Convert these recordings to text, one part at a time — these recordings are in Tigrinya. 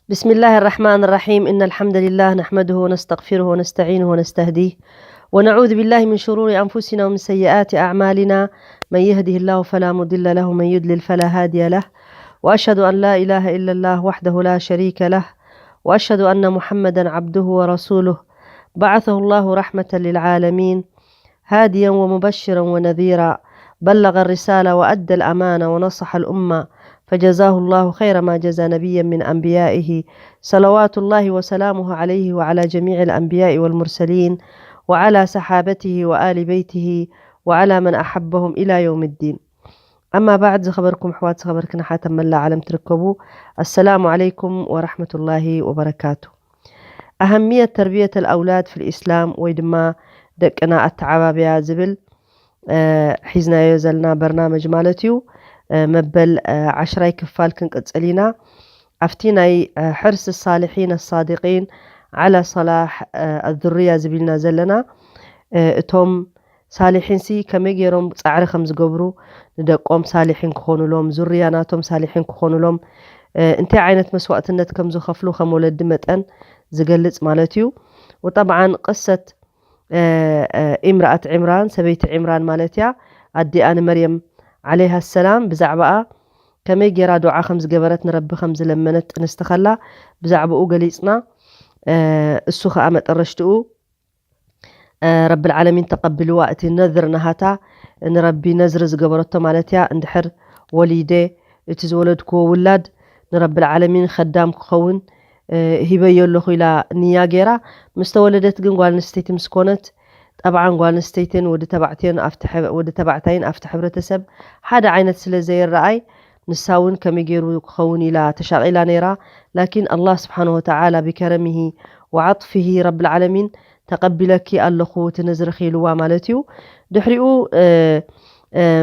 بسم الله الرحمن الرحيم. إن الحمد لله نحمده ونستغفره ونستعينه ونستهديه، ونعوذ بالله من شرور أنفسنا ومن سيئات أعمالنا. من يهده الله فلا مضل له ومن يضلل فلا هادي له. وأشهد أن لا إله إلا الله وحده لا شريك له. وأشهد أن محمدا عبده ورسوله. بعثه الله رحمة للعالمين. هاديا ومبشرا ونذيرا. بلغ الرسالة وأدى الأمانة ونصح الأمة. فجزاه الله خير ما جزى نبيا من أنبيائه. صلوات الله وسلامه عليه وعلى جميع الأنبياء والمرسلين وعلى صحابته وآل بيته وعلى من أحبهم إلى يوم الدين. أما بعد، ዝኸበርኩም ኣሕዋት፣ ዝኸበርክን ኣሓት ኣብ መላእ ዓለም ትርከቡ፣ السلام عليكم ورحمة الله وبركاته. أهمية تربية الأولاد في الإسلام ወይ ድማ ደቅና ኣተዓባብያ ዝብል ሒዝናዮ ዘለና በርናመጅ ማለት እዩ። መበል ዓሽራይ ክፋል ክንቅጽል ኢና። ኣብቲ ናይ ሕርስ ሳልሒን ኣሳድቂን ዓላ ሰላሕ ኣዙርያ ዝብልና ዘለና፣ እቶም ሳልሒንሲ ከመይ ገይሮም ጻዕሪ ከም ዝገብሩ፣ ንደቆም ሳልሒን ክኾኑሎም፣ ዙርያ ናቶም ሳልሒን ክኾኑሎም፣ እንታይ ዓይነት መስዋእትነት ከም ዝኸፍሉ ከም ወለዲ መጠን ዝገልጽ ማለት እዩ። ወጠብዓን ቅሰት ኢምራኣት ዕምራን፣ ሰበይቲ ዕምራን ማለት እያ። ኣዲኣ ንመርየም ዓለይሃ ሰላም ብዛዕባኣ ከመይ ገይራ ዱዓ ከም ዝገበረት፣ ንረቢ ከም ዝለመነት ጥንስቲ ከላ ብዛዕባኡ ገሊጽና። እሱ ኸኣ መጠረሽትኡ ረብል ዓለሚን ተቐቢልዋ። እቲ ነዝር ናሃታ ንረቢ ነዝሪ ዝገበረቶ ማለት እያ። እንድሕር ወሊደ እቲ ዝወለድክዎ ውላድ ንረብል ዓለሚን ኸዳም ክኸውን ሂበዮ ኣለኹ ኢላ ንያ ገይራ። ምስ ተወለደት ግን ጓል ኣንስተይቲ ምስ ኮነት፣ ጠብዓን ጓል ኣንስተይትን ወዲ ተባዕትዮን ኣብቲ ሕብ-፣ ወዲ ተባዕታይን ኣብቲ ሕብረተሰብ ሓደ ዓይነት ስለ ዘይረኣይ፣ ንሳ እውን ከመይ ገይሩ ክኸውን ኢላ ተሻቒላ ነይራ። ላኪን ኣላህ ስብሓነ ወተዓላ ቢከረሚሂ ወዓጥፊሂ ረብል ዓለሚን ተቐቢለኪ ኣለኹ እቲ ነዝርኺ ኢልዋ ማለት እዩ። ድሕሪኡ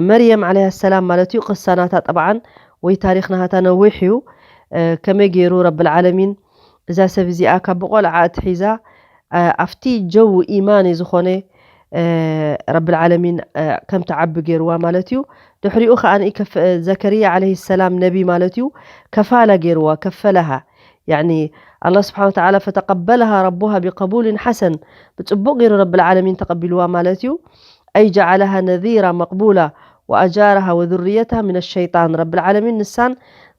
መርየም ዓለይሃ ሰላም ማለት እዩ፣ ቅሳ ናታ ጠብዓን ወይ ታሪኽ ናታ ነዊሕ እዩ። ከመይ ገይሩ ረብል ዓለሚን እዛ ሰብ እዚኣ ካብ ብቆልዓ ኣትሒዛ ኣብቲ ጀው ኢማኒ ዝኾነ ረብል ዓለሚን ከም ትዓቢ ገይርዋ ማለት እዩ። ድሕሪኡ ከኣ ዘከርያ ዓለይሂ ሰላም ነቢ ማለት እዩ፣ ከፋላ ገይርዋ፣ ከፈለሃ። ያኒ ኣላህ ስብሓነ ወተዓላ ፈተቀበለሃ ረቡሃ ቢቀቡልን ሓሰን፣ ብጽቡቕ ገይሩ ረብል ዓለሚን ተቐቢልዋ ማለት እዩ። أي جعلها نذيرا مقبولا وأجارها وذريتها من الشيطان. ረብል ዓለሚን ንሳን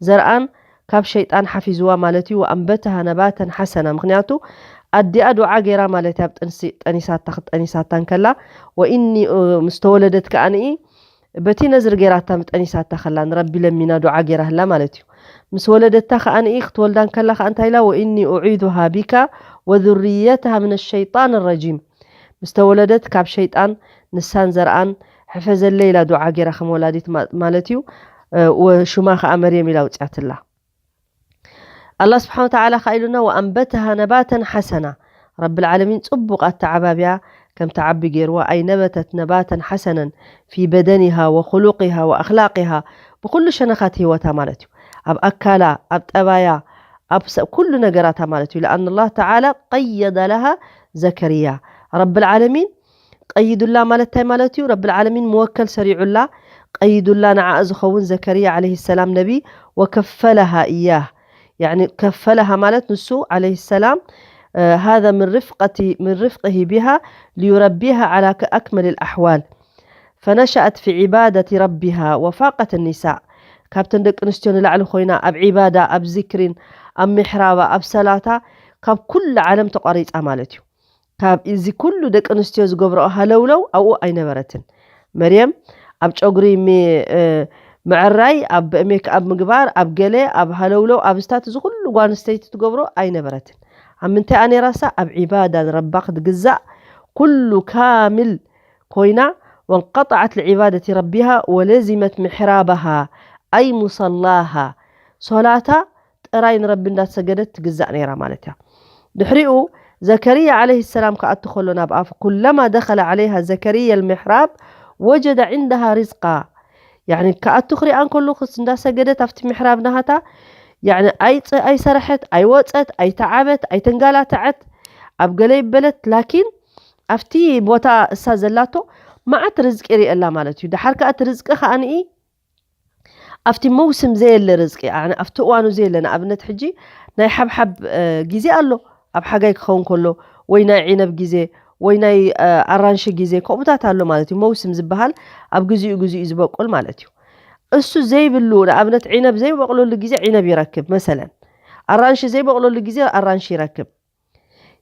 ዘርኣን ካብ ሸይጣን ሓፊዝዋ ማለት እዩ። وأنبتها نباتا حسنا። ምኽንያቱ ኣዲኣ ዱዓ ገይራ ማለት እያ። ኣብ ጥንሲ ጠኒሳታ፣ ክትጠኒሳታ እንከላ፣ ወኢኒ፣ እ፣ ምስ ተወለደት ከኣ ንኢ በቲ ነዝሪ ገይራታ ጠኒሳታ ከላ ንረቢ ለሚና ዱዓ ገይራ ህላ ማለት እዩ። ምስ ወለደታ ከኣ ንኢ ክትወልዳ እንከላ ከኣ እንታይ ኢላ? وإني أعيذها بك وذريتها من الشيطان الرجيم። ምስ ተወለደት ካብ ሸይጣን ንሳን ዘርኣን ሕፈዘለይ ኢላ ዱዓ ገይራ ከም ወላዲት ማ-፣ ማለት እዩ። እ፣ ወ-፣ ሽማ ከኣ መርየም ኢላ ኣውጽኣትላ። ኣላህ ስብሓነ ወተዓላ ከኣ ኢሉና፣ "ወኣንበተሃ ነባተን ሓሰና።" ረብል ዓለሚን ጽቡቕ ኣተዓባብያ ከም ትዓቢ ገይርዋ፣ ኣይ ነበተት ነባተን ሓሰነን ፊ በደኒሃ ወኹሉቂሃ ወኣኽላቂሃ፣ ብኹሉ ሸነኻት ህይወታ ማለት እዩ። ኣብ ኣካላ፣ ኣብ ጠባያ፣ ኣብ ሰ-፣ ኩሉ ነገራታ ማለት እዩ። ለኣን ኣላህ ተዓላ ቀየደ ለሃ ዘከርያ። ረብል ዓለሚን ቀይዱላ ማለት እንታይ ማለት እዩ? ረብል ዓለሚን መወከል ሰሪዑላ፣ ቀይዱላ ንዓኣ ዝኸውን ዘከርያ ዓለይሂ ሰላም ነቢ፣ ወከፈለሃ እያህ። ያዕኒ ከፈለሃ ማለት ንሱ ዓለይሂ ሰላም፣ እ፣ ሃዛ ምን ርፍቀቲ፣ ምን ርፍቅሂ ቢሃ ሊዩረቢሃ ዓላ ከ-፣ ኣክመል ኣልኣሕዋል። ፈነሸአት ፊ ዒባደቲ ረቢሃ ወፋቀት ኒሳእ። ካብተን ደቂ ኣንስትዮ ንላዕሊ ኮይና ኣብ ዒባዳ፣ ኣብ ዚክሪን፣ ኣብ ምሕራባ፣ ኣብ ሰላታ ካብ ኩሉ ዓለም ተቋሪጻ ማለት እዩ። ካብ እዚ ኩሉ ደቂ ኣንስትዮ ዝገብረኦ ሃለውለው ኣብኡ ኣይነበረትን። መርየም ኣብ ጨጉሪ ሚ-፣ እ፣ ምዕራይ፣ ኣብ ሜክኣፕ ምግባር፣ ኣብ ገለ፣ ኣብ ሃለውለው፣ ኣብ ስታት፣ እዚ ኩሉ ጓል ኣንስተይቲ ትገብሮ ኣይነበረትን። ኣብ ምንታይ እያ ነይራሳ? ኣብ ዒባዳ ንረባ ክትግዛእ፣ ኩሉ ካምል ኮይና፣ ወንቀጠዐት ልዒባደቲ ረቢሃ ወለዚመት ምሕራባሃ፣ ኣይ ሙሰላሃ፣ ሶላታ ጥራይ ንረቢ እንዳሰገደት ትግዛእ ነይራ ማለት እያ። ድሕሪኡ ዘከርያ ዓለይሂ ሰላም ክኣቱ ከሎ ናብ ኣፉ፣ ኩለማ ደኸለ ዓለይሃ ዘከርያ ልምሕራብ ወጀደ ዒንደሃ ሪዝቃ። ያዕኒ ክኣቱ ክሪኣ እንከሎ ክስ እንዳሰገደት ኣብቲ ምሕራብ ናሃታ፣ ያዕኒ ኣይጽ-፣ ኣይሰረሐት፣ ኣይወጸት፣ ኣይተዓበት፣ ኣይተንጋላተዐት፣ ኣብ ገለ ይበለት፣ ላኪን ኣብቲ ቦታ እሳ ዘላቶ መዓት ርዝቂ ይርእየላ ማለት እዩ። ደሓር ከኣ እቲ ርዝቂ ከኣ ንኢ ኣብቲ መውስም ዘየለ ርዝቂ፣ ኣነ ኣብቲ እዋኑ ዘየለ፣ ንኣብነት ሕጂ ናይ ሓብሓብ ግዜ ኣሎ፣ ኣብ ሓጋይ ክኸውን ከሎ፣ ወይ ናይ ዒነብ ግዜ፣ ወይ ናይ ኣራንሺ ግዜ፣ ከምኡታት ኣሎ ማለት እዩ። መውስም ዝበሃል ኣብ ግዚኡ ግዚኡ ዝበቁል ማለት እዩ። እሱ ዘይብሉ፣ ንኣብነት ዒነብ ዘይበቕለሉ ግዜ ዒነብ ይረክብ መሰለን፣ ኣራንሺ ዘይበቕለሉ ግዜ ኣራንሺ ይረክብ።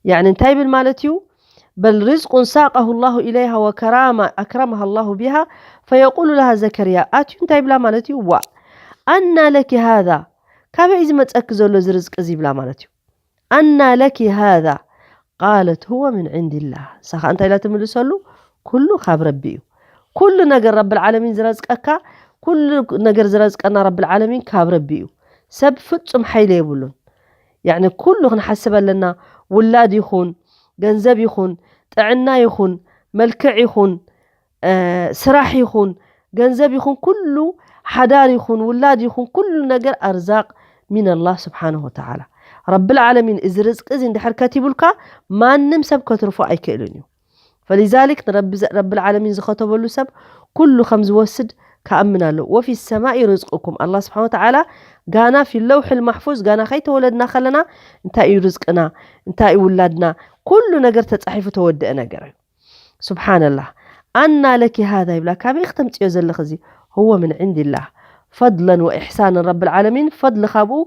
ያኒ እንታይ ይብል ማለት እዩ? በል ርዝቁን ሳቀሁ ላሁ ኢለይሃ ወከራማ ኣክረመሃ ላሁ ቢሃ ፈየቁሉ ለሃ ዘከርያ ኣትዩ እንታይ ይብላ ማለት እዩ? ዋ ኣና ለኪ ሃዛ፣ ካበይ እዩ ዝመፀኪ ዘሎ እዚ ርዝቂ እዚ ይብላ ማለት እዩ። ኣና ለኪ ሃዛ ቃለት ሁወ ምን ዕንድላህ። ንሳ ከዓ እንታይ ኢላ ትምልሰሉ? ኩሉ ካብ ረቢ እዩ። ኩሉ ነገር ረብል ዓለሚን ዝረዝቀካ፣ ኩሉ ነገር ዝረዝቀና ረብል ዓለሚን ካብ ረቢ እዩ። ሰብ ፍጹም ሓይሊ የብሉን። ያኒ ኩሉ ክንሓስብ ኣለና። ውላድ ይኹን፣ ገንዘብ ይኹን፣ ጥዕና ይኹን፣ መልክዕ ይኹን፣ ስራሕ ይኹን፣ ገንዘብ ይኹን፣ ኩሉ ሓዳር ይኹን፣ ውላድ ይኹን፣ ኩሉ ነገር ኣርዛቅ ሚነላህ ስብሓነሁ ወተዓላ። ረብል ዓለሚን እዚ ርዝቂ እዚ እንድሕር ከቲቡልካ ማንም ሰብ ከትርፎ ኣይክእልን እዩ። ፈሊዛሊክ ንረቢ ዘ- ረብል ዓለሚን ዝኸተበሉ ሰብ ኩሉ ከም ዝወስድ ክኣምን ኣለዎ። ወፊ ሰማኢ ርዝቁኩም፣ ኣላህ ስብሓን ወተዓላ ጋና ፊ ለውሕል ማሕፉዝ፣ ጋና ከይተወለድና ከለና እንታይ እዩ ርዝቅና፣ እንታይ እዩ ውላድና፣ ኩሉ ነገር ተፃሒፉ ተወደአ ነገር እዩ። ስብሓንላህ። ኣና ለኪ ሃዛ ይብላ፣ ካበይ ክተምፅዮ ዘለኽ እዚ? ህወ ምን ዕንድላህ ፈድለን ወኢሕሳንን ረብል ዓለሚን፣ ፈድሊ ካብኡ፣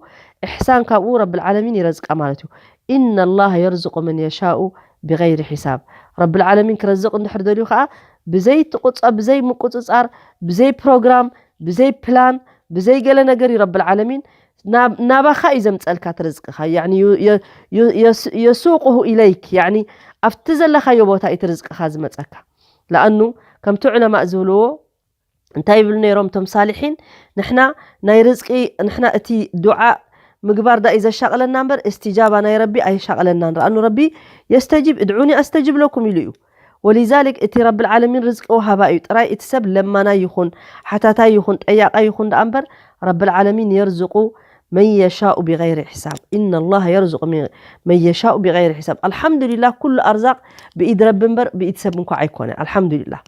ኢሕሳን ካብኡ ረብል ዓለሚን ይረዝቃ ማለት እዩ። ኢነላህ የርዝቁ መን የሻኡ ብገይሪ ሒሳብ። ረብል ዓለሚን ክረዝቕ እንድሕር ደልዩ ከዓ ብዘይ ትቁፀ ብዘይ ምቁፅፃር፣ ብዘይ ፕሮግራም፣ ብዘይ ፕላን፣ ብዘይ ገለ ነገር እዩ ረብል ዓለሚን ናባኻ እዩ ዘምፀልካ ትርዝቅኻ። የሱቁሁ ኢለይክ፣ ኣብቲ ዘለካዮ ቦታ እዩ ትርዝቅኻ ዝመፀካ። ለኣኑ ከምቲ ዑለማእ ዝብልዎ እንታይ ይብሉ ነይሮም እቶም ሳሊሒን? ንሕና ናይ ርዝቂ፣ ንሕና እቲ ዱዓ ምግባር ዳ እዩ ዘሻቕለና እምበር እስትጃባ ናይ ረቢ ኣየሻቕለናን። ረኣኑ ረቢ የስተጅብ እድዑኒ ኣስተጅብ ለኩም ኢሉ እዩ። ወሊዛሊክ እቲ ረብል ዓለሚን ርዝቂ ወሃባ እዩ ጥራይ። እቲ ሰብ ለማናይ ይኹን ሓታታይ ይኹን ጠያቃይ ይኹን ደኣ እምበር ረብል ዓለሚን የርዝቁ መን የሻኡ ብገይሪ ሕሳብ። ኢነላህ የርዝቁ መን የሻኡ ብገይሪ ሕሳብ። ኣልሓምዱሊላህ ኩሉ ኣርዛቅ ብኢድ ረቢ እምበር ብኢድ ሰብ እንኳ ኣይኮነ። ኣልሓምዱሊላህ።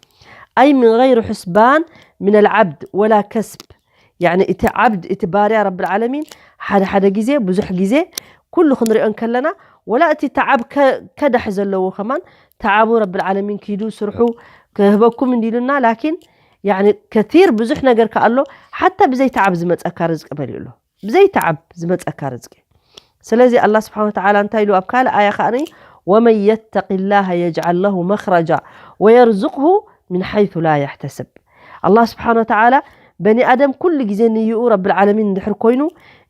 ኣይ ምን ገይሪ ሕስባን ምን ኣልዓብድ ወላ ከስብ። ያኒ እቲ ዓብድ እቲ ባርያ ረብል ዓለሚን ሓደ ሓደ ግዜ ብዙሕ ግዜ ኩሉ ክንሪኦ እንከለና ወላ እቲ ተዓብ ከዳሕ ዘለዎ ከማን ተዓቡ ረብል ዓለሚን ኪዱ ስርሑ ክህበኩም እንዲሉና ላኪን ያኒ ከቲር ብዙሕ ነገር ከኣሎ ሓታ ብዘይ ተዓብ ዝመፀካ ርዝቂ መሊኡ ኣሎ። ብዘይ ተዓብ ዝመፀካ ርዝቂ። ስለዚ ኣላ ስብሓን ወተዓላ እንታይ ኢሉ ኣብ ካልእ ኣያ ከዓኒ ወመን የተቂ ላሃ የጅዓል ለሁ መኽረጃ ወየርዝቅሁ ምን ሓይቱ ላ ያሕተስብ። ኣላ ስብሓን ወተዓላ በኒ ኣደም ኩሉ ግዜ ንይኡ ረብል ዓለሚን እንድሕር ኮይኑ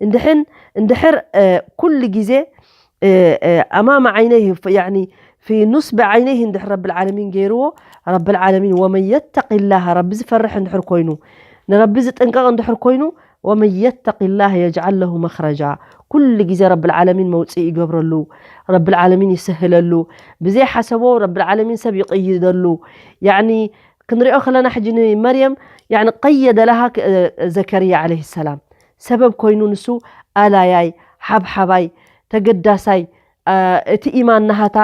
እንድሕን እንድሕር ኩሉ ግዜ ኣማመ ዓይነይህ ያኒ ፊ ኑስቢ ዓይነይህ እንድሕር ረብል ዓለሚን ገይርዎ ረብል ዓለሚን ወመን የተቂ ላሃ ረቢ ዝፈርሕ እንድሕር ኮይኑ ንረቢ ዝጥንቀቕ እንድሕር ኮይኑ ወመን የተቂ ላህ የጅዓል ለሁ መኽረጃ። ኩሉ ግዜ ረብል ዓለሚን መውፅኢ ይገብረሉ፣ ረብል ዓለሚን ይስህለሉ። ብዘይ ሓሰቦ ረብል ዓለሚን ሰብ ይቕይደሉ። ያኒ ክንሪኦ ከለና ሕጂ ንመርየም ያኒ ቀየደ ለሃ ዘከርያ ዓለይሂ ሰላም ሰበብ ኮይኑ ንሱ ኣላያይ ሓብሓባይ ተገዳሳይ እቲ ኢማን ናሃታ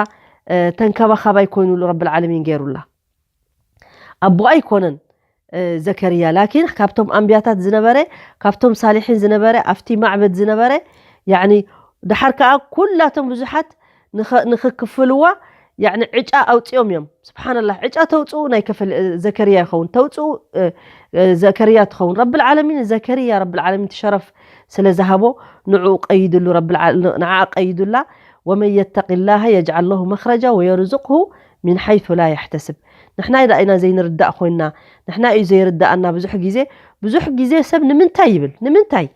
ተንከባኻባይ ኮይኑሉ ረብል ዓለሚን ገይሩላ። ኣቦ ኣይኮነን ዘከርያ ላኪን ካብቶም ኣንብያታት ዝነበረ ካብቶም ሳሊሒን ዝነበረ ኣብቲ ማዕበድ ዝነበረ ያኒ ደሓር ከዓ ኩላቶም ብዙሓት ንኽክፍልዋ ያኒ ዕጫ ኣውፅኦም እዮም። ስብሓንላህ ዕጫ ተውፅኡ ናይ ከፈል ዘከርያ ይኸውን ተውፅኡ ዘከርያ ትኸውን ረብል ዓለሚን ዘከርያ ረብል ዓለሚን ትሸረፍ ስለ ዝሃቦ ንዕኡ ቀይድሉ ንዓ ቀይዱላ ወመን የተቂ ላሃ የጅዓል ለሁ መኽረጃ ወየርዝቅሁ ሚን ሓይቱ ላ ያሕተስብ። ንሕና ዳ ኢና ዘይንርዳእ ኮይንና ንሕና እዩ ዘይርዳኣና ብዙሕ ግዜ ብዙሕ ግዜ ሰብ ንምንታይ ይብል ንምንታይ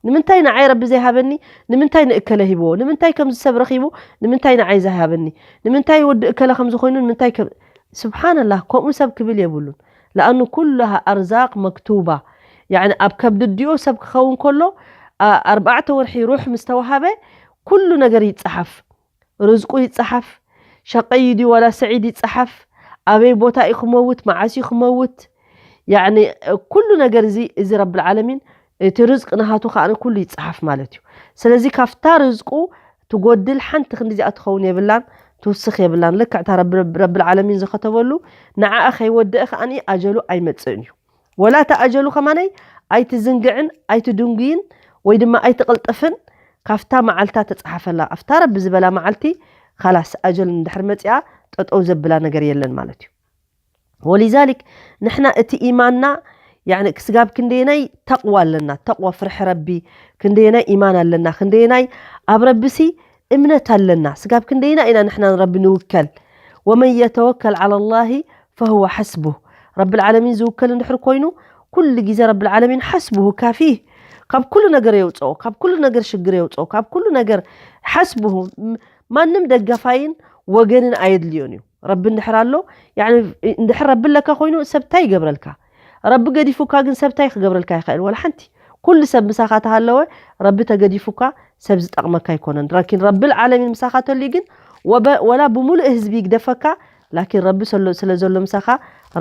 ንምንታይ ንዓይ ረቢ ዘይሃበኒ ንምንታይ ንእከለ ሂብዎ ንምንታይ ከምዚ ሰብ ረኺቡ ንምንታይ ንዓይ ዘይሃበኒ ንምንታይ ወዲ እከለ ከምዚ ኮይኑ ንምንታይ ስብሓንላህ ከምኡ ሰብ ክብል የብሉን። ለኣኑ ኩላሃ ኣርዛቅ መክቱባ ያኒ ኣብ ከብዲ ዲኦ ሰብ ክኸውን ከሎ ኣርባዕተ ወርሒ ሩሕ ምስ ተዋሃበ ኩሉ ነገር ይፀሓፍ። ርዝቁ ይፀሓፍ። ሸቀይ ድዩ ዋላ ሰዒድ ይፀሓፍ። ኣበይ ቦታ እዩ ክመውት መዓስ እዩ ክመውት ያኒ ኩሉ ነገር እዚ እዚ ረብል ዓለሚን እቲ ርዝቅ ናሃቱ ከዓ ኩሉ ይፀሓፍ ማለት እዩ። ስለዚ ካብታ ርዝቁ ትጎድል ሓንቲ ክንዲ እዚኣ ትኸውን የብላን ትውስኽ የብላን። ልክዕታ ረብል ዓለሚን ዝኸተበሉ ንዓኣ ከይወደአ ከዓ ኣጀሉ ኣይመፅእን እዩ። ወላ እቲ ኣጀሉ ከማነይ ኣይትዝንግዕን ኣይትድንጉይን ወይ ድማ ኣይትቕልጥፍን ካብታ መዓልታ ተጻሓፈላ፣ ኣብታ ረቢ ዝበላ መዓልቲ ኻላስ ኣጀል እንድሕር መጺኣ ጠጠው ዘብላ ነገር የለን ማለት እዩ። ወሊዛሊክ ንሕና እቲ ኢማንና ያኒ ስጋብ ክንደየናይ ተቕዋ ኣለና፣ ተቕዋ ፍርሒ ረቢ፣ ክንደየናይ ኢማን ኣለና፣ ክንደየናይ ኣብ ረቢሲ እምነት ኣለና፣ ስጋብ ክንደየናይ ኢና ንሕና ንረቢ ንውከል። ወመን የተወከል ዓላ ላሂ ፈሁወ ሐስቡህ። ረብል ዓለሚን ዝውከል እንድሕር ኮይኑ ኩሉ ግዜ ረብል ዓለሚን ሐስቡሁ ካፊህ፣ ካብ ኩሉ ነገር የውፅኦ፣ ካብ ኩሉ ነገር ሽግር የውፅኦ፣ ካብ ኩሉ ነገር ሐስቡሁ። ማንም ደጋፋይን ወገንን ኣየድልዮን እዩ። ረቢ እንድሕር ኣሎ፣ ያኒ እንድሕር ረቢ ኣለካ ኮይኑ ሰብ እንታይ ይገብረልካ? ረቢ ገዲፉካ ግን ሰብ እንታይ ክገብረልካ ይኽእል? ወላ ሓንቲ። ኩሉ ሰብ ምሳኻ ተሃለወ፣ ረቢ ተገዲፉካ ሰብ ዝጠቕመካ ኣይኮነን። ላኪን ረብል ዓለሚን ምሳኻ ተልዩ ግን ወበ-፣ ወላ ብምሉእ ህዝቢ ይግደፈካ፣ ላኪን ረቢ ሰሎ-፣ ስለ ዘሎ ምሳኻ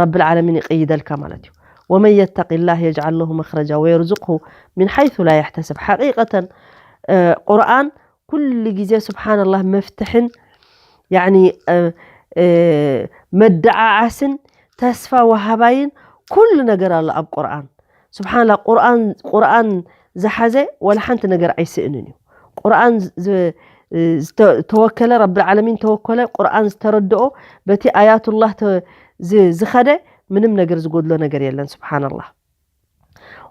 ረብል ዓለሚን ይቕይደልካ ማለት እዩ። ወመን የተቂ ላህ የጅዓል ለሁ መኽረጃ ወየርዙቅሁ ሚን ሓይሱ ላ የሕተስብ። ሓቂቀተን፣ እ፣ ቁርኣን ኩሉ ግዜ ስብሓንላህ መፍትሕን፣ ያኒ፣ እ፣ እ፣ መደዓዓስን ተስፋ ወሃባይን ኩሉ ነገር ኣሎ ኣብ ቁርኣን። ስብሓንላህ ቁርኣን፣ ቁርኣን ዝሓዘ ወላ ሓንቲ ነገር ኣይስእንን እዩ። ቁርኣን ዝ-፣ ዝ-፣ ዝተ-፣ ተወከለ፣ ረብል ዓለሚን ተወከለ፣ ቁርኣን ዝተረድኦ፣ በቲ ኣያቱላህ ተ-፣ ዝ-፣ ዝኸደ ምንም ነገር ዝጎድሎ ነገር የለን። ስብሓንላህ።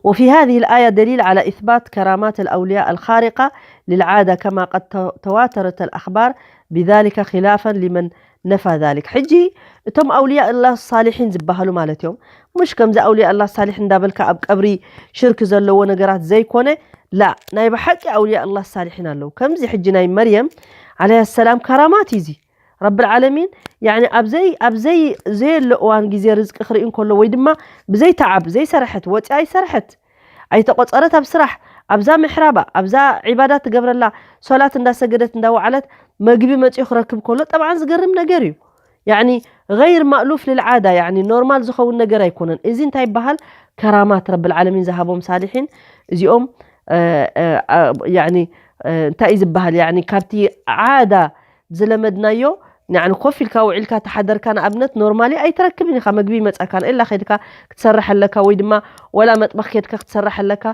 وفي هذه الآية دليل على إثبات كرامات الأولياء الخارقة للعادة كما قد تو-، تواترت الأخبار بذلك خلافا لمن نفى ذلك. ሕጂ እቶም ኣውልያ ኣላህ ሳሊሒን ዝበሃሉ ማለት እዮም። ሙሽ ከምዚ ኣውልያ ኣላህ ሳሊሕ እንዳበልካ ኣብ ቀብሪ ሽርክ ዘለዎ ነገራት ዘይኮነ፣ ላ፣ ናይ ብሓቂ ኣውልያ ኣላህ ሳሊሒን ኣለዉ። ከምዚ ሕጂ ናይ መርየም ዓለይሃ ሰላም ከራማት እዩ እዚ። ረብል ዓለሚን፣ ያኒ ኣብ ዘይ-፣ ኣብ ዘይ-፣ ዘየሎ እዋን ግዜ ርዝቂ ክርኢ እንከሎ ወይ ድማ ብዘይ ተዓብ ዘይሰረሐት፣ ወፂኣ ኣይሰረሐት፣ ኣይተቆፀረት ኣብ ስራሕ፣ ኣብዛ ምሕራባ፣ ኣብዛ ዒባዳ ትገብረላ፣ ሶላት እንዳሰገደት እንዳወዓለት መግቢ መፂኡ ክረክብ ከሎ፣ ጠብዓን ዝገርም ነገር እዩ። ያኒ ገይር ማእሉፍ ልልዓዳ፣ ያኒ ኖርማል ዝኸውን ነገር ኣይኮነን። እዚ እንታይ ይበሃል? ከራማት ረብል ዓለሚን ዝሃቦም ሳሊሒን እዚኦም፣ እ፣ እ፣ እ፣ ያኒ፣ እ፣ እንታይ እዩ ዝበሃል? ያኒ ካብቲ ዓዳ ዝለመድናዮ፣ ያኒ ኮፍ ኢልካ ውዒልካ ተሓደርካ ንኣብነት ኖርማሊ ኣይትረክብን ኢኻ። መግቢ ይመጻካ፣ ኢላ ከድካ ክትሰርሕ ኣለካ ወይ ድማ ወላ መጥበኽ ከድካ ክትሰርሕ ኣለካ።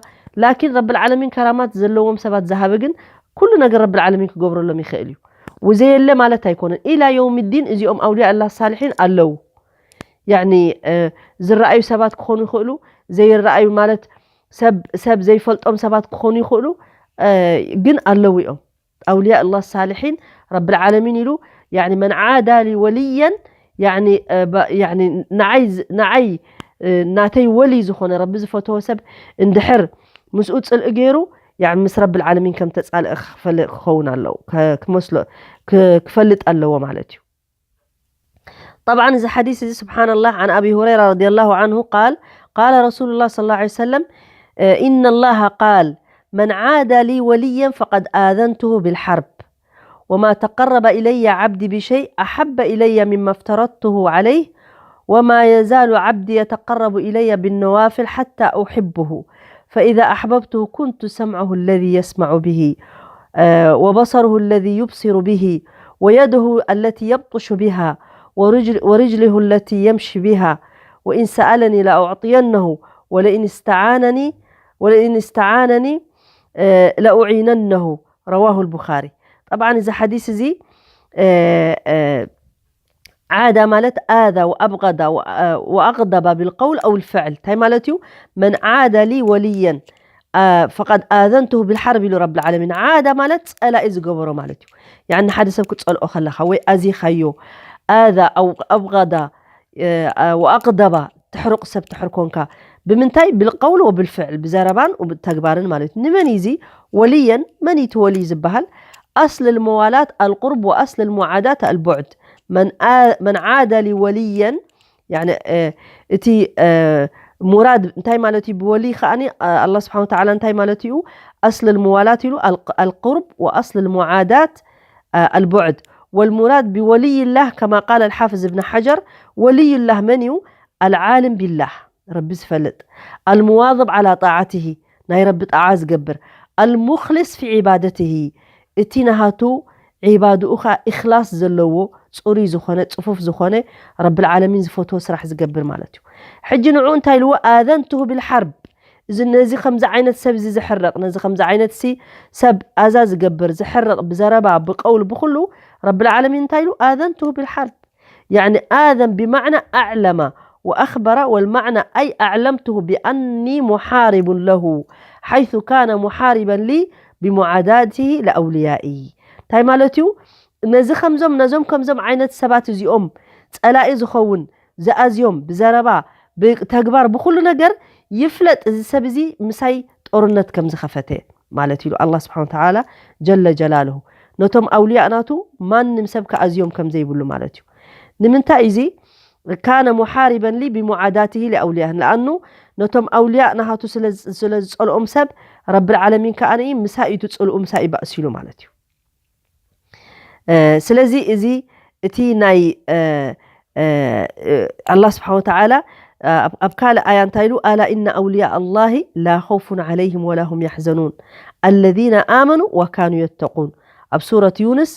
ላኪን ረብል ዓለሚን ከራማት ዘለዎም ሰባት ዝሃበ ግን ኩሉ ነገር ረብል ዓለሚን ክገብረሎም ይኽእል እዩ። ወዘየለ ማለት ኣይኮነን። ኢላ የውም ዲን እዚኦም ኣውልያ ኣላህ ሳሊሒን ኣለዉ። ያኒ፣ እ፣ ዝረኣዩ ሰባት ክኾኑ ይኽእሉ፣ ዘይረኣዩ ማለት ሰብ፣ ሰብ ዘይፈልጦም ሰባት ክኾኑ ይኽእሉ፣ እ፣ ግን ኣለዉ እዮም። ኣውልያ ኣላህ ሳሊሒን ረብል ዓለሚን ኢሉ፣ ያኒ መን ዓዳ ሊ ወልየን፣ ያኒ፣ እ፣ በ-፣ ያኒ ንዓይ ዝ-፣ ንዓይ፣ እ፣ ናተይ ወሊ ዝኾነ ረቢ ዝፈተወ ሰብ እንድሕር ምስኡ ጽልኢ ገይሩ፣ ያኒ ምስ ረብል ዓለሚን ከም ተጻልአ ክፈል-፣ ክኸውን ኣለዎ፣ ከ-፣ ክመስሎ፣ ክ-፣ ክፈልጥ ኣለዎ ማለት እዩ። طبعا እዚ ሓዲስ እዚ ስብሓንላህ፣ عن أبي هريرة رضي الله عنه قال قال رسول الله صلى الله عليه وسلم، إن الله قال من عادى لي وليا فقد آذنته بالحرب وما تقرب إلي عبدي بشيء أحب إلي مما افترضته عليه وما يزال عبدي يتقرب إلي بالنوافل حتى أحبه فإذا أحببته كنت سمعه الذي يسمع به، آه، وبصره الذي يبصر به، ويده التي يبطش بها، ورجل-، ورجله التي يمشي بها، وإن سألني لأعطينه، ولئن استعانني، ولئن استعانني، آه، لأعيننه. رواه البخاري. طبعا እዚ ሓዲስ እዚ፣ آه، آه، ዓዳ ማለት ኣዛ ወኣብገዳ ወ-፣ ወኣግደባ ብልቀውል ኣው ልፍዕል። እንታይ ማለት እዩ? መን ዓዳ ሊ ወልየን፣ አ፣ ፈቀድ ኣዘንትሁ ብልሓርብ ኢሉ ረብል ዓለሚን። ዓዳ ማለት ጸላኢ ዝገበሮ ማለት እዩ። ያኒ ሓደ ሰብ ክጸልኦ ከለኻ ወይ ኣዚኻዮ፣ ኣዛ ኣው ኣብገዳ፣ እ፣ አ፣ ወኣግደባ፣ ትሕርቕ ሰብ ትሕር ኮንካ። ብምንታይ? ብልቀውል ወብልፍዕል፣ ብዘረባን ወብተግባርን ማለት እዩ። ንመን እዩ እዚ ወልየን? መን እዩ እቲ ወልይ ዝበሃል? ኣስል ልመዋላት ኣልቁርብ ወኣስል ልሙዓዳት ኣልቡዕድ። መን ኣ-፣ መን ዓደ ሊ ወልየን፣ ያኒ፣ እ፣ እቲ፣ እ፣ ሙራድ እንታይ ማለት እዩ? ብወልይ ከኣኒ፣ እ፣ ኣላህ ስብሓን ወተዓላ እንታይ ማለት እዩ? ኣስል ልሙዋላት ኢሉ፣ ኣልቅ-፣ ኣልቁርብ ወኣስል ልሙዓዳት፣ እ፣ ኣልቡዕድ። ወልሙራድ ብወልይላህ ከማ ቃለ ልሓፍዝ እብን ሓጀር፣ ወልይላህ መን እዩ? ኣልዓልም ቢላህ፣ ረቢ ዝፈልጥ፣ ኣልሙዋዝብ ዓላ ጣዓትሂ፣ ናይ ረቢ ጣዓ ዝገብር፣ ኣልሙኽሊስ ፊ ዒባደትሂ፣ እቲ ናሃቱ ዒባድኡ ኸዓ ኢኽላስ ዘለዎ፣ ጽሩይ ዝኾነ፣ ጽፉፍ ዝኾነ፣ ረብል ዓለሚን ዝፈትዎ ስራሕ ዝገብር ማለት እዩ። ሕጂ ንዑ እንታይ ኢልዎ? ኣዘንትሁ ብልሓርብ፣ እዚ ነዚ ከምዚ ዓይነት ሰብ እዚ ዝሕርቕ፣ ነዚ ከምዚ ዓይነት ሲ ሰብ ኣዛ ዝገብር፣ ዝሕርቕ ብዘረባ፣ ብቀውል፣ ብኹሉ ረብል ዓለሚን እንታይ ኢሉ? ኣዘንትሁ ብልሓርብ። يعني آذن بمعنى أعلم وأخبر، والمعنى أي أعلمته بأني محارب له، حيث كان محاربا لي بمعاداته لأوليائي. እንታይ ማለት እዩ? ነዚ ከምዞም፣ ነዞም ከምዞም ዓይነት ሰባት እዚኦም ጸላኢ ዝኸውን ዝኣዝዮም ብዘረባ፣ ብተግባር፣ ብኹሉ ነገር ይፍለጥ። እዚ ሰብ እዚ ምሳይ ጦርነት ከም ዝኸፈተ ማለት እዩ። ኣላህ ስብሓን ወተዓላ ጀለ ጀላልሁ ነቶም ኣውልያእ ናቱ ማንም ሰብ ክኣዝዮም ከም ዘይብሉ ማለት እዩ። ንምንታይ እዚ ካነ ሙሓሪበን ሊ ብሙዓዳትሂ ሊኣውልያህን ለኣኑ ነቶም ኣውልያእ ናሃቱ ስለ ዝጸልኦም ሰብ ረብል ዓለሚን ከኣ ምሳይ እዩ እቲ ጽልኡ ምሳይ እዩ ባእሲሉ ማለት እዩ። ስለዚ እዚ እቲ ናይ ኣላህ ስብሓን ወተዓላ ኣብ ካልእ ኣያ እንታይ ኢሉ? ኣላ ኢነ ኣውልያ ኣላሂ ላ ኸውፉን ዓለይህም ወላ ሁም ያሕዘኑን ኣለዚነ ኣመኑ ወካኑ የተቁን ኣብ ሱረት ዩንስ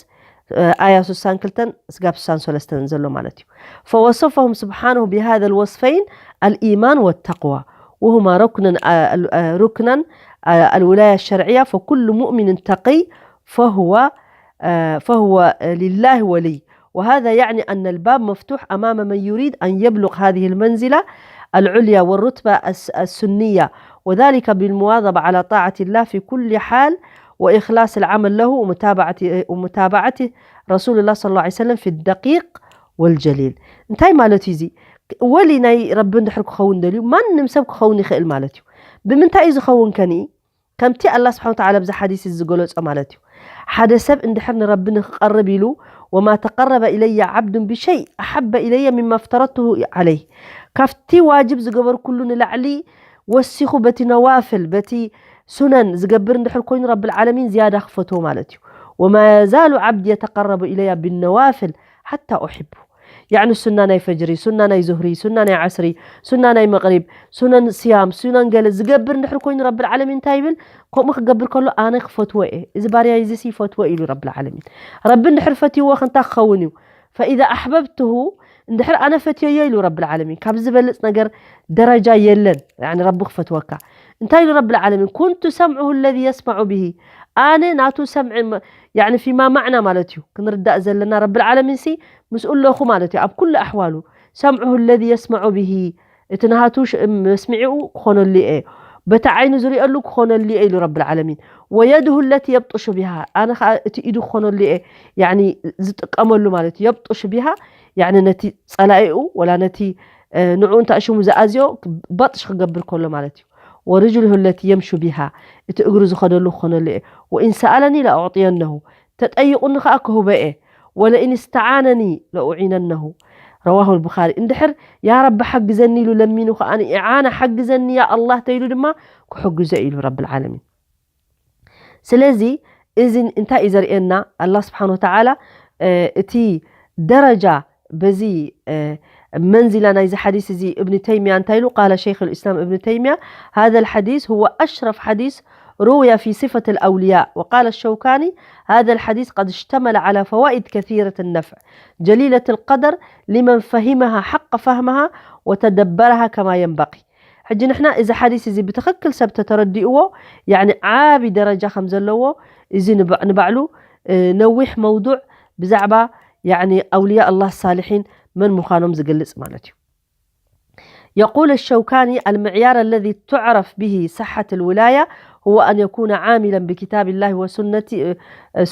ኣያ ስሳን ክልተን ስጋብ ስሳን ሰለስተን ዘሎ ማለት እዩ። فوصفهم سبحانه بهذا الوصفين الإيمان والتقوى وهما ركنا ركنا الولاية الشرعية فكل مؤمن تقي فهو فهو لله ولي وهذا يعني أن الباب مفتوح أمام من يريد أن يبلغ هذه المنزلة العليا والرتبة السنية وذلك بالمواظبة على طاعة الله في كل حال وإخلاص العمل له ومتابعة ومتابعة رسول الله صلى الله عليه وسلم في الدقيق والجليل. እንታይ ማለት እዩ እዚ? ወሊ ናይ ረቢ እንድሕር ክኸውን ደልዩ ማንም ሰብ ክኸውን ይኽእል ማለት እዩ። ብምንታይ እዩ ዝኸውን ከኒ? ከምቲ ኣላህ ስብሓን ወተዓላ ብዚ ሓዲስ እዚ ዝገለጾ ማለት እዩ። ሓደ ሰብ እንድሕር ንረቢ ንክቐርብ ኢሉ ወማ ተቀረበ ኢለየ ዓብዱን ብሸይ ኣሓበ ኢለየ ሚማ ፍተረትሁ ዓለይህ ካብቲ ዋጅብ ዝገበርኩሉ ንላዕሊ ወሲኹ በቲ ነዋፍል በቲ ሱነን ዝገብር እንድሕር ኮይኑ ረብል ዓለሚን ዝያዳ ክፈትዎ ማለት እዩ። ወማ የዛሉ ዓብዲ የተቀረቡ ኢለያ ብነዋፍል ሓታ ኡሕቡ ያዕኒ ሱና ናይ ፈጅሪ ሱና ናይ ዙህሪ ሱና ናይ ዓስሪ ሱና ናይ መቕሪብ ሱነን ስያም ሱነን ገለ ዝገብር እንድሕር ኮይኑ ረብል ዓለሚን እንታይ ይብል? ከምኡ ክገብር ከሎ ኣነ ክፈትዎ እየ እዚ ባርያ እዚ ይፈትዎ ኢሉ ረብል ዓለሚን። ረቢ እንድሕር ፈትይዎ ክንታ ክኸውን እዩ። ፈኢዛ ኣሕበብትሁ እንድሕር ኣነ ፈትየዮ ኢሉ ረብል ዓለሚን ካብ ዝበልፅ ነገር ደረጃ የለን። ረቢ ክፈትወካ እንታይ ኢሉ ረብል ዓለሚን? ኩንቱ ሰምዑሁ ለዚ የስማዑ ብሂ ኣነ ናቱ ሰምዒ ፊማ ማዕና ማለት እዩ ክንርዳእ ዘለና ረብል ዓለሚን ሲ ምስኡ ኣለኹ ማለት እዩ ኣብ ኩሉ ኣሕዋሉ ሰምዑሁ ለዚ የስማዑ ብሂ እቲ ናሃቱ መስሚዒኡ ክኾነሉ እየ በቲ ዓይኑ ዝሪአሉ ክኾነሉ እየ ኢሉ ረብል ዓለሚን። ወየድሁ ለቲ የብጥሹ ቢሃ ኣነ ከዓ እቲ ኢዱ ክኾነሉ እየ ዝጥቀመሉ ማለት እዩ። የብጥሹ ቢሃ ነቲ ጸላኢኡ ወላ ነቲ ንዕኡ እንታይ ሽሙ ዝኣዝዮ በጥሽ ክገብር ከሎ ማለት እዩ። ወርጅልሁ ለቲ የምሹ ቢሃ እቲ እግሩ ዝኸደሉ ክኾነሉ እየ። ወኢን ሰኣለኒ ለኣዕጥየነሁ ተጠይቑኒ ከዓ ክህቦ እየ። ወለኢን እስተዓነኒ ለኡዒነነሁ ረዋሁ ልቡኻሪ። እንድሕር ያ ረቢ ሓግዘኒ ኢሉ ለሚኑ ከዓ ኢዓና ሓግዘኒ ያ ኣላህ ተይሉ ድማ ክሕግዞ ኢሉ ረብል ዓለሚን። ስለዚ እዚ እንታይ እዩ ዘርእየና? ኣላህ ስብሓን ወተዓላ እቲ ደረጃ በዚ መንዚላ ናይዚ ሓዲስ እዚ እብኒ ተይሚያ እንታይ ኢሉ? ቃለ ሸይኽ ልእስላም እብኒ ተይሚያ هذا الحديث هو أشرف حديث روي في صفة الأولياء وقال الشوكاني هذا الحديث قد اشتمل على فوائد كثيرة النفع جليلة القدر لمن فهمها حق فهمها وتدبرها كما ينبغي ሕጂ ንሕና እዚ ሓዲስ እዚ ብትኽክል ሰብ ተተረዲእዎ ያኒ ዓቢ ደረጃ ከም ዘለዎ እዚ ንባዕሉ ነዊሕ መውዱዕ ብዛዕባ ያኒ ኣውልያ ኣላህ ሳልሒን መን ምዃኖም ዝገልጽ ማለት እዩ። يقول الشوكاني المعيار الذي تعرف به صحة الولاية هو أن يكون عاملا بكتاب الله وسنة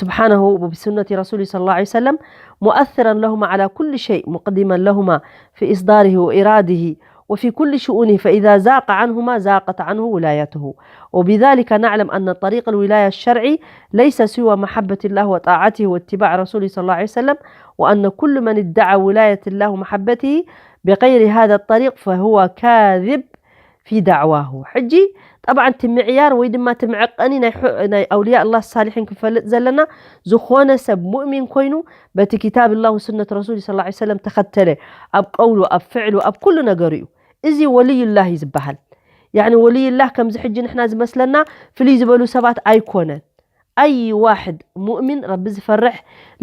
سبحانه وبسنة رسوله صلى الله عليه وسلم مؤثرا لهما على كل شيء مقدما لهما في إصداره وإراده وفي كل شؤونه فإذا زاق عنهما زاقت عنه ولايته وبذلك نعلم أن طريق الولاية الشرعي ليس سوى محبة الله وطاعته واتباع رسوله صلى الله عليه وسلم وأن كل من ادعى ولاية الله ومحبته بغير هذا الطريق فهو كاذب في دعواه ሕጂ طبعا እቲ ምዕያር ወይ ድማ እቲ መዐቀኒ ናይ ኣውልያ ኣላህ ሳሊሒን ክንፈልጥ ዘለና ዝኾነ ሰብ ሙእሚን ኮይኑ በቲ ኪታብ ላህ ወስነት ረሱል ስ ሰለም ተኸተለ ኣብ ቀውሉ ኣብ ፍዕሉ ኣብ ኩሉ ነገሩ እዩ። እዚ ወልዩላህ እዩ ዝበሃል። ያኒ ወልዩላህ ከምዚ ሕጂ ንሕና ዝመስለና ፍልይ ዝበሉ ሰባት ኣይኮነን። ኣይ ዋሕድ ሙእሚን ረቢ ዝፈርሕ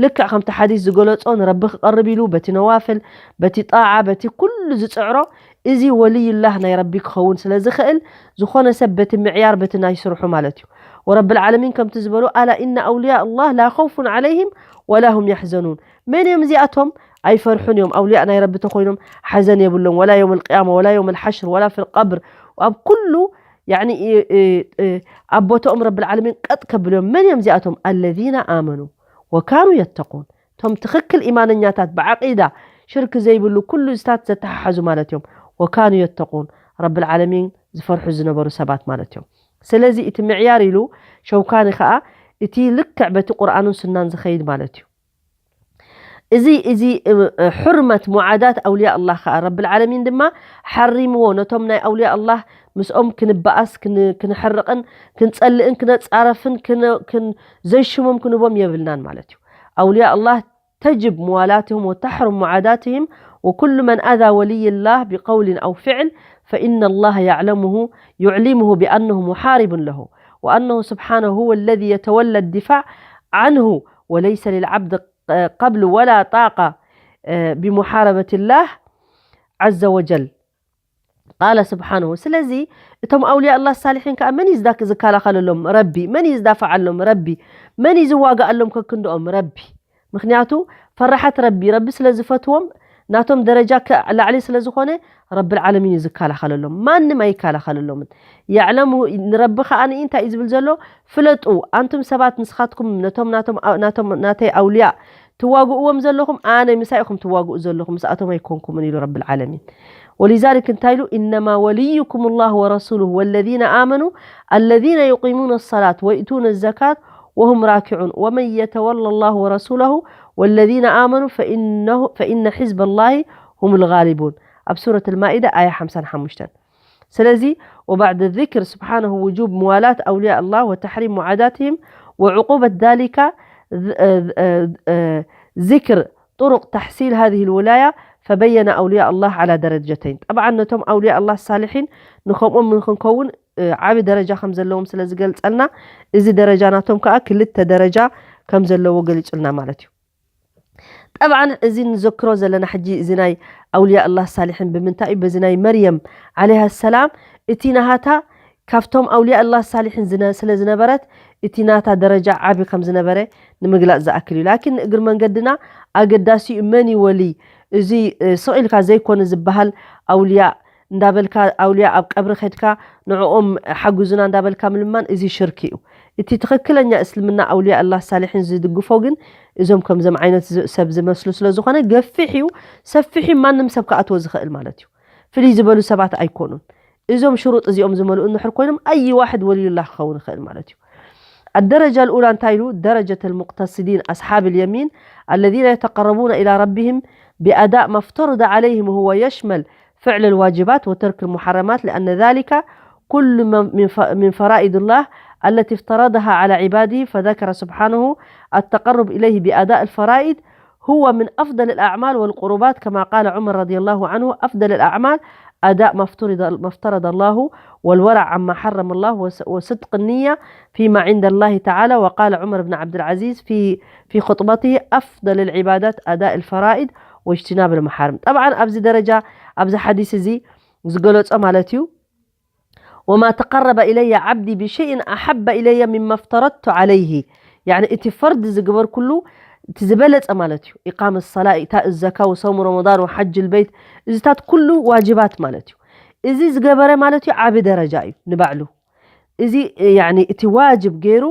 ልክዕ ከምቲ ሓዲስ ዝገለጾ ንረቢ ክቐርብ ኢሉ በቲ ነዋፍል በቲ ጣዓ በቲ ኩሉ ዝጽዕሮ እዚ ወልይላህ ናይ ረቢ ክኸውን ስለ ዝኽእል፣ ዝኾነ ሰብ በቲ ምዕያር፣ በቲ ናይ ስርሑ ማለት እዩ። ወረብል ዓለሚን ከምቲ ዝበሉ፣ ኣላ ኢነ ኣውልያ ኣላህ ላ ኸውፉን ዓለይሂም ወላ ሁም ያሕዘኑን። መን እዮም እዚኣቶም? ኣይፈርሑን እዮም። ኣውልያ ናይ ረቢ ተኾይኖም ሓዘን የብሎም፣ ወላ የውም ልቅያማ፣ ወላ የውም ልሓሽር፣ ወላ ፊ ልቀብር፣ ኣብ ኩሉ፣ ያኒ፣ እ፣ እ፣ እ፣ ኣብ ቦታኦም ረብል ዓለሚን ቀጥ ከብልዮም። መን እዮም እዚኣቶም? ኣለዚነ ኣመኑ ወካኑ የተቁን። እቶም ትኽክል ኢማነኛታት፣ ብዓቂዳ ሽርክ ዘይብሉ፣ ኩሉ እዚታት ዘተሓሓዙ ማለት እዮም። ወካኑ የተቁን፣ ረብል ዓለሚን ዝፈርሑ ዝነበሩ ሰባት ማለት እዮም። ስለዚ እቲ ምዕያር ኢሉ ሸውካኒ ከኣ እቲ ልክዕ በቲ ቁርኣኑን ሱናን ዝኸይድ ማለት እዩ። እዚ፣ እዚ፣ እ፣ እ፣ ሕርመት ሙዓዳት ኣውልያ ኣላህ ከኣ ረብል ዓለሚን ድማ ሓሪምዎ። ነቶም ናይ ኣውልያ ኣላህ ምስኦም ክንበኣስ፣ ክን-፣ ክንሕርቕን ክንጸልእን ክነጻረፍን ክን-፣ ክን-፣ ዘይሽሞም ክንቦም የብልናን ማለት እዩ። ኣውልያ ኣላህ ተጅብ ሙዋላትሁም ወተሕሩም ሙዓዳትህም ወኩሉ መን ኣዛ ወልይ ላህ ቢቀውልን ኣው ፊዕል ፈኢነ ላህ ያዕለሙሁ፣ ዩዕሊሙሁ ቢኣነሁ ሙሓሪቡን ለሁ ወኣነሁ ስብሓነሁ ሁወ ለዚ የተወላ ዲፋዕ ዓንሁ ወለይሰ ልልዓብድ ቀብሉ ወላ ጣቃ ቢሙሓረበት ላህ ዓዘ ወጀል። ቃለ ስብሓንሁ። ስለዚ እቶም ኣውልያ ኣላህ ሳሊሒን ከዓ መን እዩ ዝዳ-፣ ዝከላኸለሎም? ረቢ። መን እዩ ዝዳፍዓሎም? ረቢ። መን እዩ ዝዋግኣሎም ከክንድኦም? ረቢ። ምኽንያቱ ፈራሓት ረቢ፣ ረቢ ስለ ዝፈትዎም፣ ናቶም ደረጃ ከ-፣ ላዕሊ ስለ ዝኾነ፣ ረብል ዓለሚን እዩ ዝከላኸለሎም። ማንም ኣይከላኸለሎምን። የዕለሙ፣ ንረቢ ከዓ ንኢ እንታይ እዩ ዝብል ዘሎ? ፍለጡ፣ ኣንቱም ሰባት፣ ንስኻትኩም ነቶም፣ ናቶም፣ ናቶም፣ ናተይ ኣውልያ ትዋግእዎም ዘለኹም፣ ኣነ ምሳይ ኢኹም ትዋግኡ ዘለኹም፣ ምስኣቶም ኣይኮንኩምን ኢሉ ረብል ዓለሚን። ወሊዛሊክ እንታይ ኢሉ? ኢነማ ወልዩኩም ላህ ወረሱሉሁ ወለዚነ ኣመኑ ኣለዚነ ዩቂሙነ ሰላት ወይእቱነ ዘካት ወሁም ራኪዑን ወመን የተወለ ላህ ወረሱለሁ ወለዚነ ኣመኑ ፈኢነሁ-፣ ፈኢነ ሕዝበ ላሂ ሁም ልጋሊቡን። ኣብ ሱረት ልማኢዳ ኣያ ሓምሳን ሓሙሽተን። ስለዚ ወባዕደ ዚክር ስብሓነሁ ውጁብ ሙዋላት ኣውልያ ኣላህ ወተሕሪም ሙዓዳትህም ወዕቁበት ዛሊካ ዝ-፣ እ፣ እ፣ እ፣ ዚክር ጥሩቅ ተሕሲል ሃዚህ ልውላያ ፈበየነ ኣውልያ ኣላህ ዓላ ደረጀተይን። ጠብዓን ነቶም ኣውልያ ኣላህ ሳሊሒን ንከምኦም ንክንከውን፣ እ፣ ዓቢ ደረጃ ከም ዘለዎም ስለ ዝገልጸልና፣ እዚ ደረጃ ናቶም ከኣ ክልተ ደረጃ ከም ዘለዎ ገሊጹልና ማለት እዩ። ጠብዓን እዚ ንዘክሮ ዘለና ሕጂ እዚ ናይ ኣውልያ ኣላህ ሳሊሒን ብምንታይ እዩ? በዚ ናይ መርየም ዓለይሃ ሰላም እቲ ናሃታ ካብቶም ኣውልያ ኣላህ ሳሊሒን ዝነ-፣ ስለ ዝነበረት እቲ ናታ ደረጃ ዓቢ ከም ዝነበረ ንምግላጽ ዝኣክል እዩ። ላኪን ንእግር መንገድና ኣገዳሲ እዩ መን እዩ ወሊ፣ እዚ፣ እ፣ ስቕ ኢልካ ዘይኮነ ዝበሃል ኣውልያ እንዳበልካ ኣውልያ ኣብ ቀብሪ ከድካ ንዕኦም ሓግዙና እንዳበልካ ምልማን እዚ ሽርክ እዩ። እቲ ትኽክለኛ እስልምና ኣውልያ ኣላህ ሳሊሒን ዝድግፎ ግን እዞም ከምዞም ዓይነት ዝ-፣ ሰብ ዝመስሉ ስለ ዝኾነ ገፊሕ እዩ፣ ሰፊሕ እዩ፣ ማንም ሰብ ክኣትዎ ዝኽእል ማለት እዩ። ፍልይ ዝበሉ ሰባት ኣይኮኑን። እዞም ሽሩጥ እዚኦም ዝመልኡ እንድሕር ኮይኖም ኣይ ዋሕድ ወልዩላህ ክኸውን ይኽእል ማለት እዩ። الدرجة الأولى እንታይ ኢሉ? درجة المقتصدين أصحاب اليمين الذين يتقربون إلى ربهم بأداء ما افترض عليهم وهو يشمل فعل الواجبات وترك المحرمات لأن ذلك كل من من ف-، من فرائض الله التي افترضها على عباده فذكر سبحانه التقرب إليه بأداء الفرائض هو من أفضل الأعمال والقربات كما قال عمر رضي الله عنه أفضل الأعمال أداء ما افترض، ما افترض الله والورع عما حرم الله وس-، وصدق النية فيما عند الله تعالى وقال عمر بن عبد العزيز في في خطبته أفضل العبادات أداء الفرائض واجتناب المحارم. طبعا ኣብዚ ደረጃ ኣብዚ ሓዲስ እዚ ዝገለጾ ማለት እዩ وما تقرب إلي عبدي بشيء أحب إلي مما افترضت عليه. يعني እቲ ፈርድ ዝግበር ኩሉ እቲ ዝበለጸ ማለት እዩ። إقام الصلاة، إيتاء الزكاة، وصوم رمضان، وحج البيت، እዚታት ኩሉ ዋጅባት ማለት እዩ። እዚ ዝገበረ ማለት እዩ ዓቢ ደረጃ እዩ ንባዕሉ። እዚ፣ ያኒ፣ እቲ ዋጅብ ገይሩ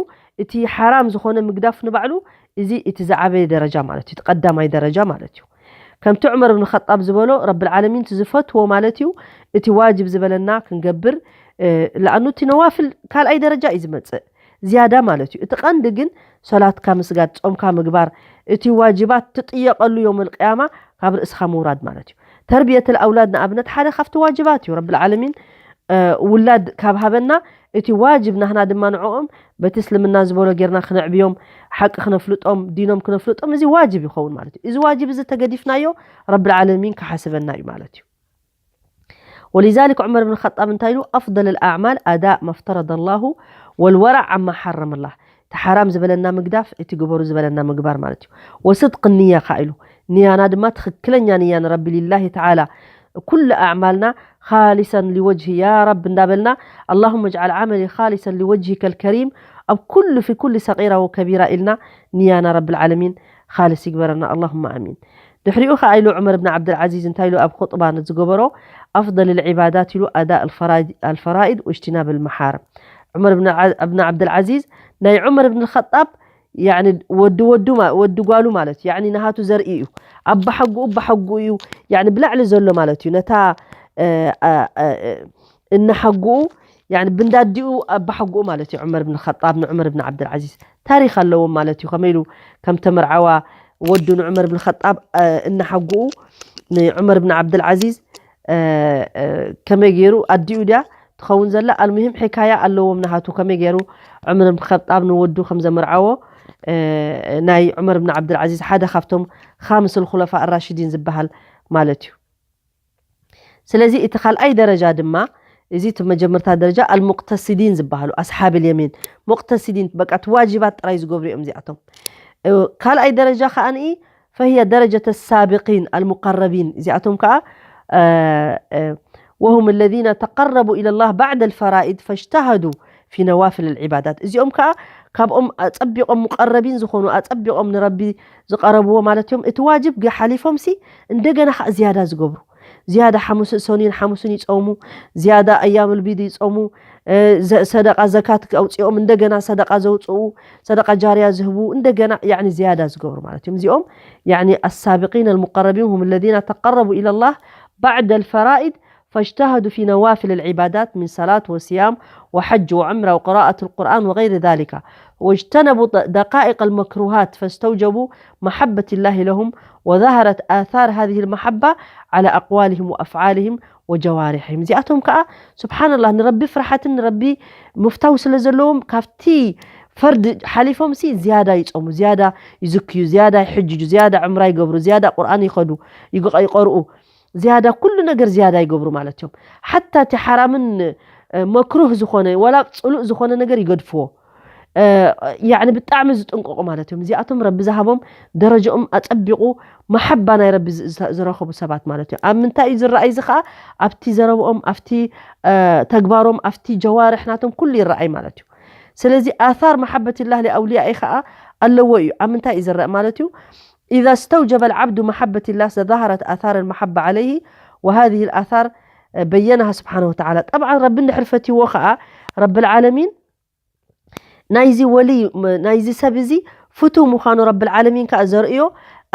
እቲ ሓራም ዝኾነ ምግዳፍ ንባዕሉ፣ እዚ እቲ ዝዓበየ ደረጃ ማለት እዩ፣ እቲ ቀዳማይ ደረጃ ማለት እዩ። ከምቲ ዑመር ብን ኸጣብ ዝበሎ፣ ረብል ዓለሚን እቲ ዝፈትዎ ማለት እዩ፣ እቲ ዋጅብ ዝበለና ክንገብር፣ እ፣ ለኣኑ እቲ ነዋፍል ካልኣይ ደረጃ እዩ ዝመጽእ፣ ዝያዳ ማለት እዩ። እቲ ቀንዲ ግን ሶላትካ ምስጋድ፣ ጾምካ ምግባር፣ እቲ ዋጅባት ትጥየቐሉ የውመል ቅያማ ካብ ርእስኻ ምውራድ ማለት እዩ። ተርብየተል ኣውላድ ንኣብነት ሓደ ካብቲ ዋጅባት እዩ። ረብል ዓለሚን፣ እ፣ ውላድ ካብ ሃበና፣ እቲ ዋጅብ ናህና ድማ ንዕኦም በቲ እስልምና ዝበሎ ጌርና ክነዕብዮም፣ ሓቂ ክነፍልጦም፣ ዲኖም ክነፍልጦም፣ እዚ ዋጅብ ይኸውን ማለት እዩ። እዚ ዋጅብ እዚ ተገዲፍናዮ፣ ረብል ዓለሚን ክሓስበና እዩ ማለት እዩ። ولذلك ዑመር ብን ኸጣብ እንታይ ኢሉ? أفضل الأعمال أداء ما افترض الله والورع عما حرم الله። እቲ ሓራም ዝበለና ምግዳፍ፣ እቲ ግበሩ ዝበለና ምግባር ማለት እዩ። وصدق النية ከኣ ኢሉ። ንያና ድማ ትኽክለኛ ንያ ንረቢ ሊላሂ ተዓላ ኩሉ ኣዕማልና ካሊሰን ሊወጅሂ ያ ረብ እንዳበልና፣ اللهم اجعل عملي خالصا لوجهك الكريم፣ ኣብ ኩሉ في كل صغيرة وكبيرة ኢልና ንያና ረብል ዓለሚን ካሊስ ይግበረና። اللهم آمين። ድሕሪኡ ከኣ ኢሉ ዑመር ብን ዓብደልዓዚዝ እንታይ ኢሉ ኣብ ኹጥባ ዝገበሮ፣ أفضل العبادات ኢሉ أداء الفرائض واجتناب المحارم። ዑመር ብን ዓ- ብን ዓብደልዓዚዝ ናይ ዑመር ብን ኸጣብ ያኒ ወዲ ወዱ ማ- ወዲ ጓሉ ማለት እዩ። ያኒ ናሃቱ ዘርኢ እዩ። ኣባሓጉኡ ኣባሓጉኡ እዩ። ያኒ ብላዕሊ ዘሎ ማለት እዩ። ነታ እ፣ እ፣ እ፣ እናሓጉኡ ያኒ ብንዳዲኡ ኣባሓጉኡ ማለት እዩ። ዑመር ብን ኸጣብ ንዑመር ብን ዓብደልዓዚዝ ታሪኽ ኣለዎም ማለት እዩ። ከመይ ኢሉ ከም ተመርዓዋ ወዱ ንዑመር ብን ኸጣብ እ፣ እናሓጉኡ ንዑመር ብን ዓብደልዓዚዝ እ፣ እ፣ ከመይ ገይሩ ኣዲኡ ድያ ትኸውን ዘላ ኣልሙሂም ሕካያ ኣለዎም ናሃቱ ከመይ ገይሩ ዑመር ብን ኸጣብ ንወዱ ከም ዘመርዓዎ እ፣ ናይ ዑመር ብን ዓብደልዓዚዝ ሓደ ካብቶም ኻምስ ልኹለፋ ራሽዲን ዝበሃል ማለት እዩ። ስለዚ እቲ ካልኣይ ደረጃ ድማ እዚ እቲ መጀመርታ ደረጃ ኣልሙቅተሲዲን ዝበሃሉ ኣስሓብ ልየሚን ሙቅተሲዲን በቃ እቲ ዋጅባት ጥራይ ዝገብሩ እዮም እዚኣቶም። እ፣ ካልኣይ ደረጃ ከኣ ንኢ فهي درجة السابقين المقربين እዚኣቶም ከኣ እ፣ እ፣ وهم الذين تقربوا إلى الله بعد الفرائض فاجتهدوا في نوافل العبادات እዚኦም ከኣ ካብኦም ኣጸቢቖም ሙቀረቢን ዝኾኑ ኣጸቢቖም ንረቢ ዝቀረብዎ ማለት እዮም። እቲ ዋጅብ ገ- ሓሊፎም ሲ እንደገና ከኣ ዝያዳ ዝገብሩ ዝያዳ ሓሙስ ሰኑይን ሓሙስን ይጸሙ ዝያዳ ኣያም ልቢድ ይጸሙ እ፣ ዘ- ሰደቃ ዘካት ኣውፅኦም እንደገና ሰደቃ ዘውፅኡ ሰደቃ ጃርያ ዝህቡ እንደገና ያኒ ዝያዳ ዝገብሩ ማለት እዮም እዚኦም ያኒ السابقين المقربين هم الذين تقربوا إلى الله بعد الفرائض فاجتهدوا في نوافل العبادات من صلاة وصيام وحج وعمرة وقراءة القرآن وغير ذلك واجتنبوا د- دقائق المكروهات فاستوجبوا محبة الله لهم وظهرت آثار هذه المحبة على أقوالهم وأفعالهم وجوارحهم እዚኣቶም ከዓ ስብሓንላህ ንረቢ ፍርሓትን ንረቢ ምፍታው ስለ ዘለዎም ካብቲ ፈርድ ሓሊፎም ሲ ዝያዳ ይፀሙ ዝያዳ ይዝክዩ ዝያዳ ይሕጅጁ ዝያዳ ዕምራ ይገብሩ ዝያዳ ቁርኣን ይኸዱ ይግቐ- ይቐርኡ ዝያዳ ኩሉ ነገር ዝያዳ ይገብሩ ማለት እዮም ሓታ እቲ ሓራምን እ፣ መክሩህ ዝኾነ ወላ ፅሉእ ዝኾነ ነገር ይገድፍዎ እ፣ ያዕኒ ብጣዕሚ ዝጥንቀቑ ማለት እዮም እዚኣቶም ረቢ ዝሃቦም ደረጃኦም ኣፀቢቑ መሓባ ናይ ረቢ ዝ- ዝ- ዝረኸቡ ሰባት ማለት እዮም ኣብ ምንታይ እዩ ዝረኣይ እዚ ከዓ ኣብቲ ዘረብኦም ኣብቲ እ፣ ተግባሮም ኣብቲ ጀዋርሕ ናቶም ኩሉ ይረኣይ ማለት እዩ ስለዚ ኣثار محبة الله لأوليائه ከዓ ኣለዎ እዩ ኣብ ምንታይ እዩ ዝረአ ማለት እዩ إذا استوجب العبد محبة الله ظهرت آثار المحبة عليه وهذه الآثار بينها سبحانه وتعالى طبعا ረቢ እንድሕር ፈትይዎ ከዓ ረቢ العالمين ናይዚ ወሊ ናይዚ ሰብ እዚ ፍቱ ምዃኑ ረቢ العالمين ከዓ ዘርእዮ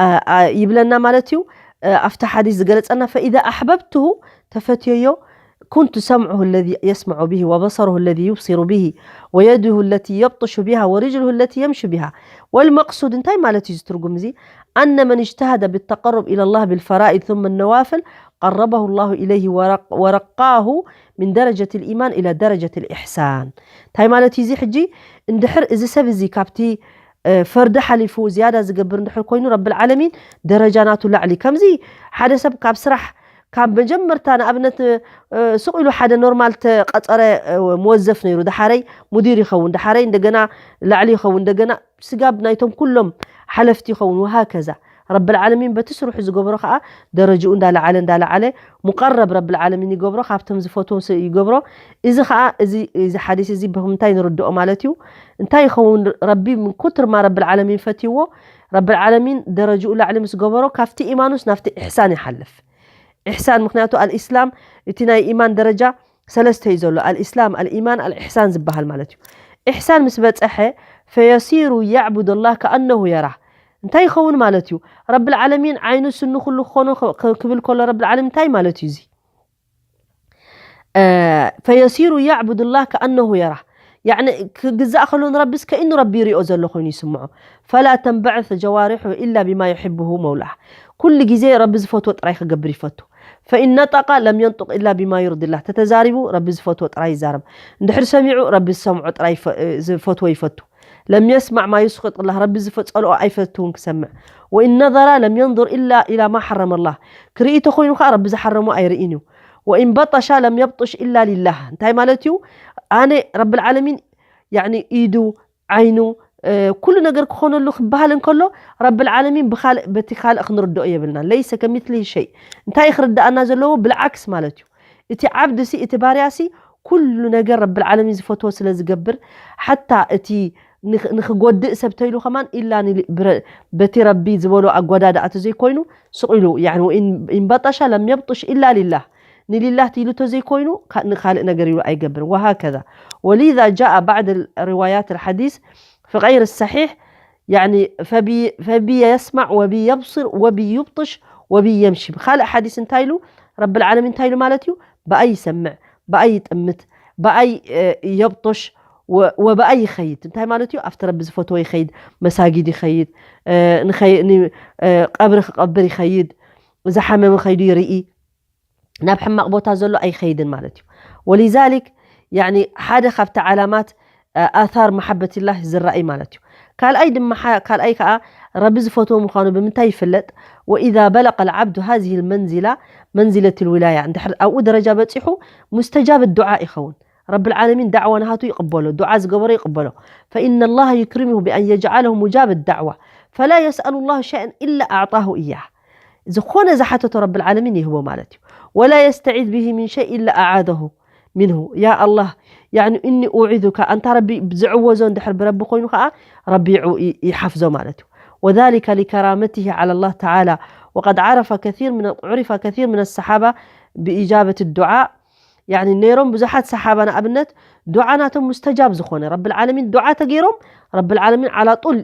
ኣ- ኣ- ይብለና ማለት እዩ እ፣ ኣብቲ ሓዲስ ዝገለጸና فإذا أحببته ተፈትየዮ كنت سمعه الذي يسمع به وبصره الذي يبصر به ويده التي يبطش بها ورجله التي يمشي بها والمقصود እንታይ ማለት እዩ እዚ ትርጉም እዚ أن من اجتهد بالتقرب إلى الله بالفرائض ثم النوافل قربه الله إليه ورق ورقاه من درجة الإيمان إلى درجة الإحسان እንታይ ማለት እዩ እዚ ሕጂ እንድሕር እዚ ሰብ እዚ ካብቲ እ፣ ፈርዲ ሓሊፉ ዝያዳ ዝገብር እንድሕር ኮይኑ ረቢ العالمين ደረጃ ናቱ ላዕሊ ከምዚ ሓደ ሰብ ካብ ስራሕ ካብ መጀመርታ ንኣብነት እ፣ ሱቕ ኢሉ ሓደ ኖርማል ተቐፀረ እ፣ መወዘፍ ነይሩ ደሓረይ ሙዲር ይኸውን ደሓረይ እንደገና ላዕሊ ይኸውን እንደገና ስጋብ ናይቶም ኩሎም ሓለፍቲ ይኸውን وهكذا ረቢ العالمين በቲ ስርሑ ዝገብሮ ከዓ ደረጅኡ እንዳለዓለ እንዳለዓለ ሙቀረብ ረቢ العالمين ይገብሮ ካብቶም ዝፈትዎም ስ- ይገብሮ እዚ ከዓ እዚ እዚ ሓዲስ እዚ ብምንታይ ንርድኦ ማለት እዩ እንታይ ይኸውን ረቢ ምን ኩትር ማ ረቢ العالمين ፈትይዎ ረቢ العالمين ደረጅኡ ላዕሊ ምስ ገበሮ ካብቲ ኢማኑስ ናብቲ ኢሕሳን ይሓልፍ ኢሕሳን ምክንያቱ الإسلام እቲ ናይ ኢማን ደረጃ ሰለስተ እዩ ዘሎ الإسلام الإيمان الإحسان ዝበሃል ማለት እዩ ኢሕሳን ምስ በፀሐ فيصير يعبد الله كأنه يراه እንታይ ይኸውን ማለት እዩ ረቢ العالمين ዓይኑ ስኒ ኩሉ ክኾኖ ክ- ክብል ከሎ ረቢ العالمين እንታይ ማለት እዩ እዚ እ፣ فيصير يعبد الله كأنه يراه يعني ክግዛእ ከሎ ንረቢስ ከኢኑ ረቢ ይሪኦ ዘሎ ኮይኑ ይስምዖ فلا تنبعث جوارحه إلا بما يحبه مولاه ኩሉ ግዜ ረቢ ዝፈትዎ ጥራይ ክገብር ይፈቱ فإن نطق لم ينطق إلا بما يرضي الله ተተዛሪቡ ረቢ ዝፈትዎ ጥራይ ይዛረብ እንድሕር ሰሚዑ ረቢ ዝሰምዖ ጥራይ ይፈ- እ፣ ዝፈትዎ ይፈቱ لم يسمع ما يسخط الله ረቢ ዝፈፀልኦ ኣይፈትውን ክሰምዕ وإن نظر لم ينظر إلا إلى ما حرم الله ክርኢ ተኮይኑ ከዓ ረቢ ዝሓረሞ ኣይርእን እዩ وإن بطش لم يبطش إلا لله እንታይ ማለት እዩ ኣነ ረቢ العالمين يعني ኢዱ ዓይኑ ኩሉ ነገር ክኾነሉ ክበሃል እንከሎ፣ ረብል ዓለሚን ብኻልእ፣ በቲ ካልእ ክንርድኦ የብልና። ለይሰ ከሚትሊሂ ሸይ። እንታይ ክርድኣና ዘለዎ? ብልዓክስ ማለት እዩ። እቲ ዓብዲ ሲ፣ እቲ ባርያ ሲ፣ ኩሉ ነገር ረብል ዓለሚን ዝፈትዎ ስለ ዝገብር፣ ሓታ እቲ ንኽ-፣ ንኽጎድእ ሰብ ተይሉ ከማን ኢላ ንሊ-፣ ብረ-፣ በቲ ረቢ ዝበሎ ኣጓዳድኣ ተዘይኮይኑ፣ ስቕ ኢሉ፣ ያኒ፣ ወኢን፣ ኢን በጠሸ ለም የብጥሽ ኢላ ሊላህ። ንሊላህ ትይሉ ተዘይኮይኑ፣ ካ-፣ ንኻልእ ነገር ኢሉ ኣይገብርን። ወሃከዛ። ወሊዛ ጃአ ባዕድ ሪዋያት ልሓዲስ ፊ ገይር ሰሒሕ፣ ያኒ፣ ፈቢ፣ ፈቢ የስማዕ ወቢ የብስር ወቢ ዩብጥሽ ወቢ የምሺ። ብኻልእ ሓዲስ እንታይ ኢሉ? ረብል ዓለሚን እንታይ ኢሉ ማለት እዩ? ብኣይ ይሰምዕ፣ ብኣይ ይጥምት፣ ብኣይ፣ እ፣ የብጦሽ ወ-፣ ወብኣይ ይኸይድ። እንታይ ማለት እዩ? ኣብቲ ረቢ ዝፈትዎ ይኸይድ፣ መሳጊድ ይኸይድ፣ እ፣ ንኸይ-፣ ን-፣ እ፣ ቀብሪ ክቐብር ይኸይድ፣ ዝሓመመ ኸይዱ ይርኢ፣ ናብ ሕማቕ ቦታ ዘሎ ኣይኸይድን ማለት እዩ። ወሊዛሊክ፣ ያኒ፣ ሓደ ካብቲ ዓላማት፣ እ፣ ኣታር መሓበትላህ ዝረኣይ ማለት እዩ። ካልኣይ ድማ፣ ሓ-፣ ካልኣይ ከዓ ረቢ ዝፈትዎ ምዃኑ ብምንታይ ይፍለጥ? ወኢዛ በለቀ ልዓብዱ ሃዚህ ልመንዚላ፣ መንዚለት ልዊላያ፣ እንድሕር ኣብኡ ደረጃ በፂሑ፣ ሙስተጃብ ዱዓ ይኸውን። ረብል ዓለሚን ዳዕዋ ናሃቱ ይቕበሎ፣ ዱዓ ዝገበሮ ይቕበሎ። ፈኢነ ላሃ ዩክሪሙሁ ብኣን የጅዓለሁ ሙጃብ ዳዕዋ፣ ፈላ የስኣሉ ላሁ ሸይአን ኢላ ኣዕጣሁ እያህ። ዝኾነ ዝሓተቶ ረብል ዓለሚን ይህቦ ማለት እዩ። ወላ የስተዒዝ ብሂ ሚን ሸይ ኢላ ኣዓዘሁ ሚንሁ። ያ ኣላህ፣ ያኒ፣ እኒ ኡዒዙካ፣ ኣንታ ረቢ ዝዕወዞ እንድሕር ብረቢ ኮይኑ ከዓ፣ ረቢ ይዑ-፣ ይ-፣ ይሓፍዞ ማለት እዩ። ወዛሊከ ሊከራመቲሂ ዓላ ላህ ተዓላ፣ ወቀድ ዓረፈ ከሲር ምን፣ ዑሪፈ ከሲር ምን ሰሓባ ብኢጃበት ዱዓ፣ ያኒ፣ ነይሮም ብዙሓት ሰሓባ ንኣብነት ዱዓ ናቶም ሙስተጃብ ዝኾነ፣ ረብል ዓለሚን ዱዓ ተገይሮም፣ ረብል ዓለሚን ዓላ ጡል፣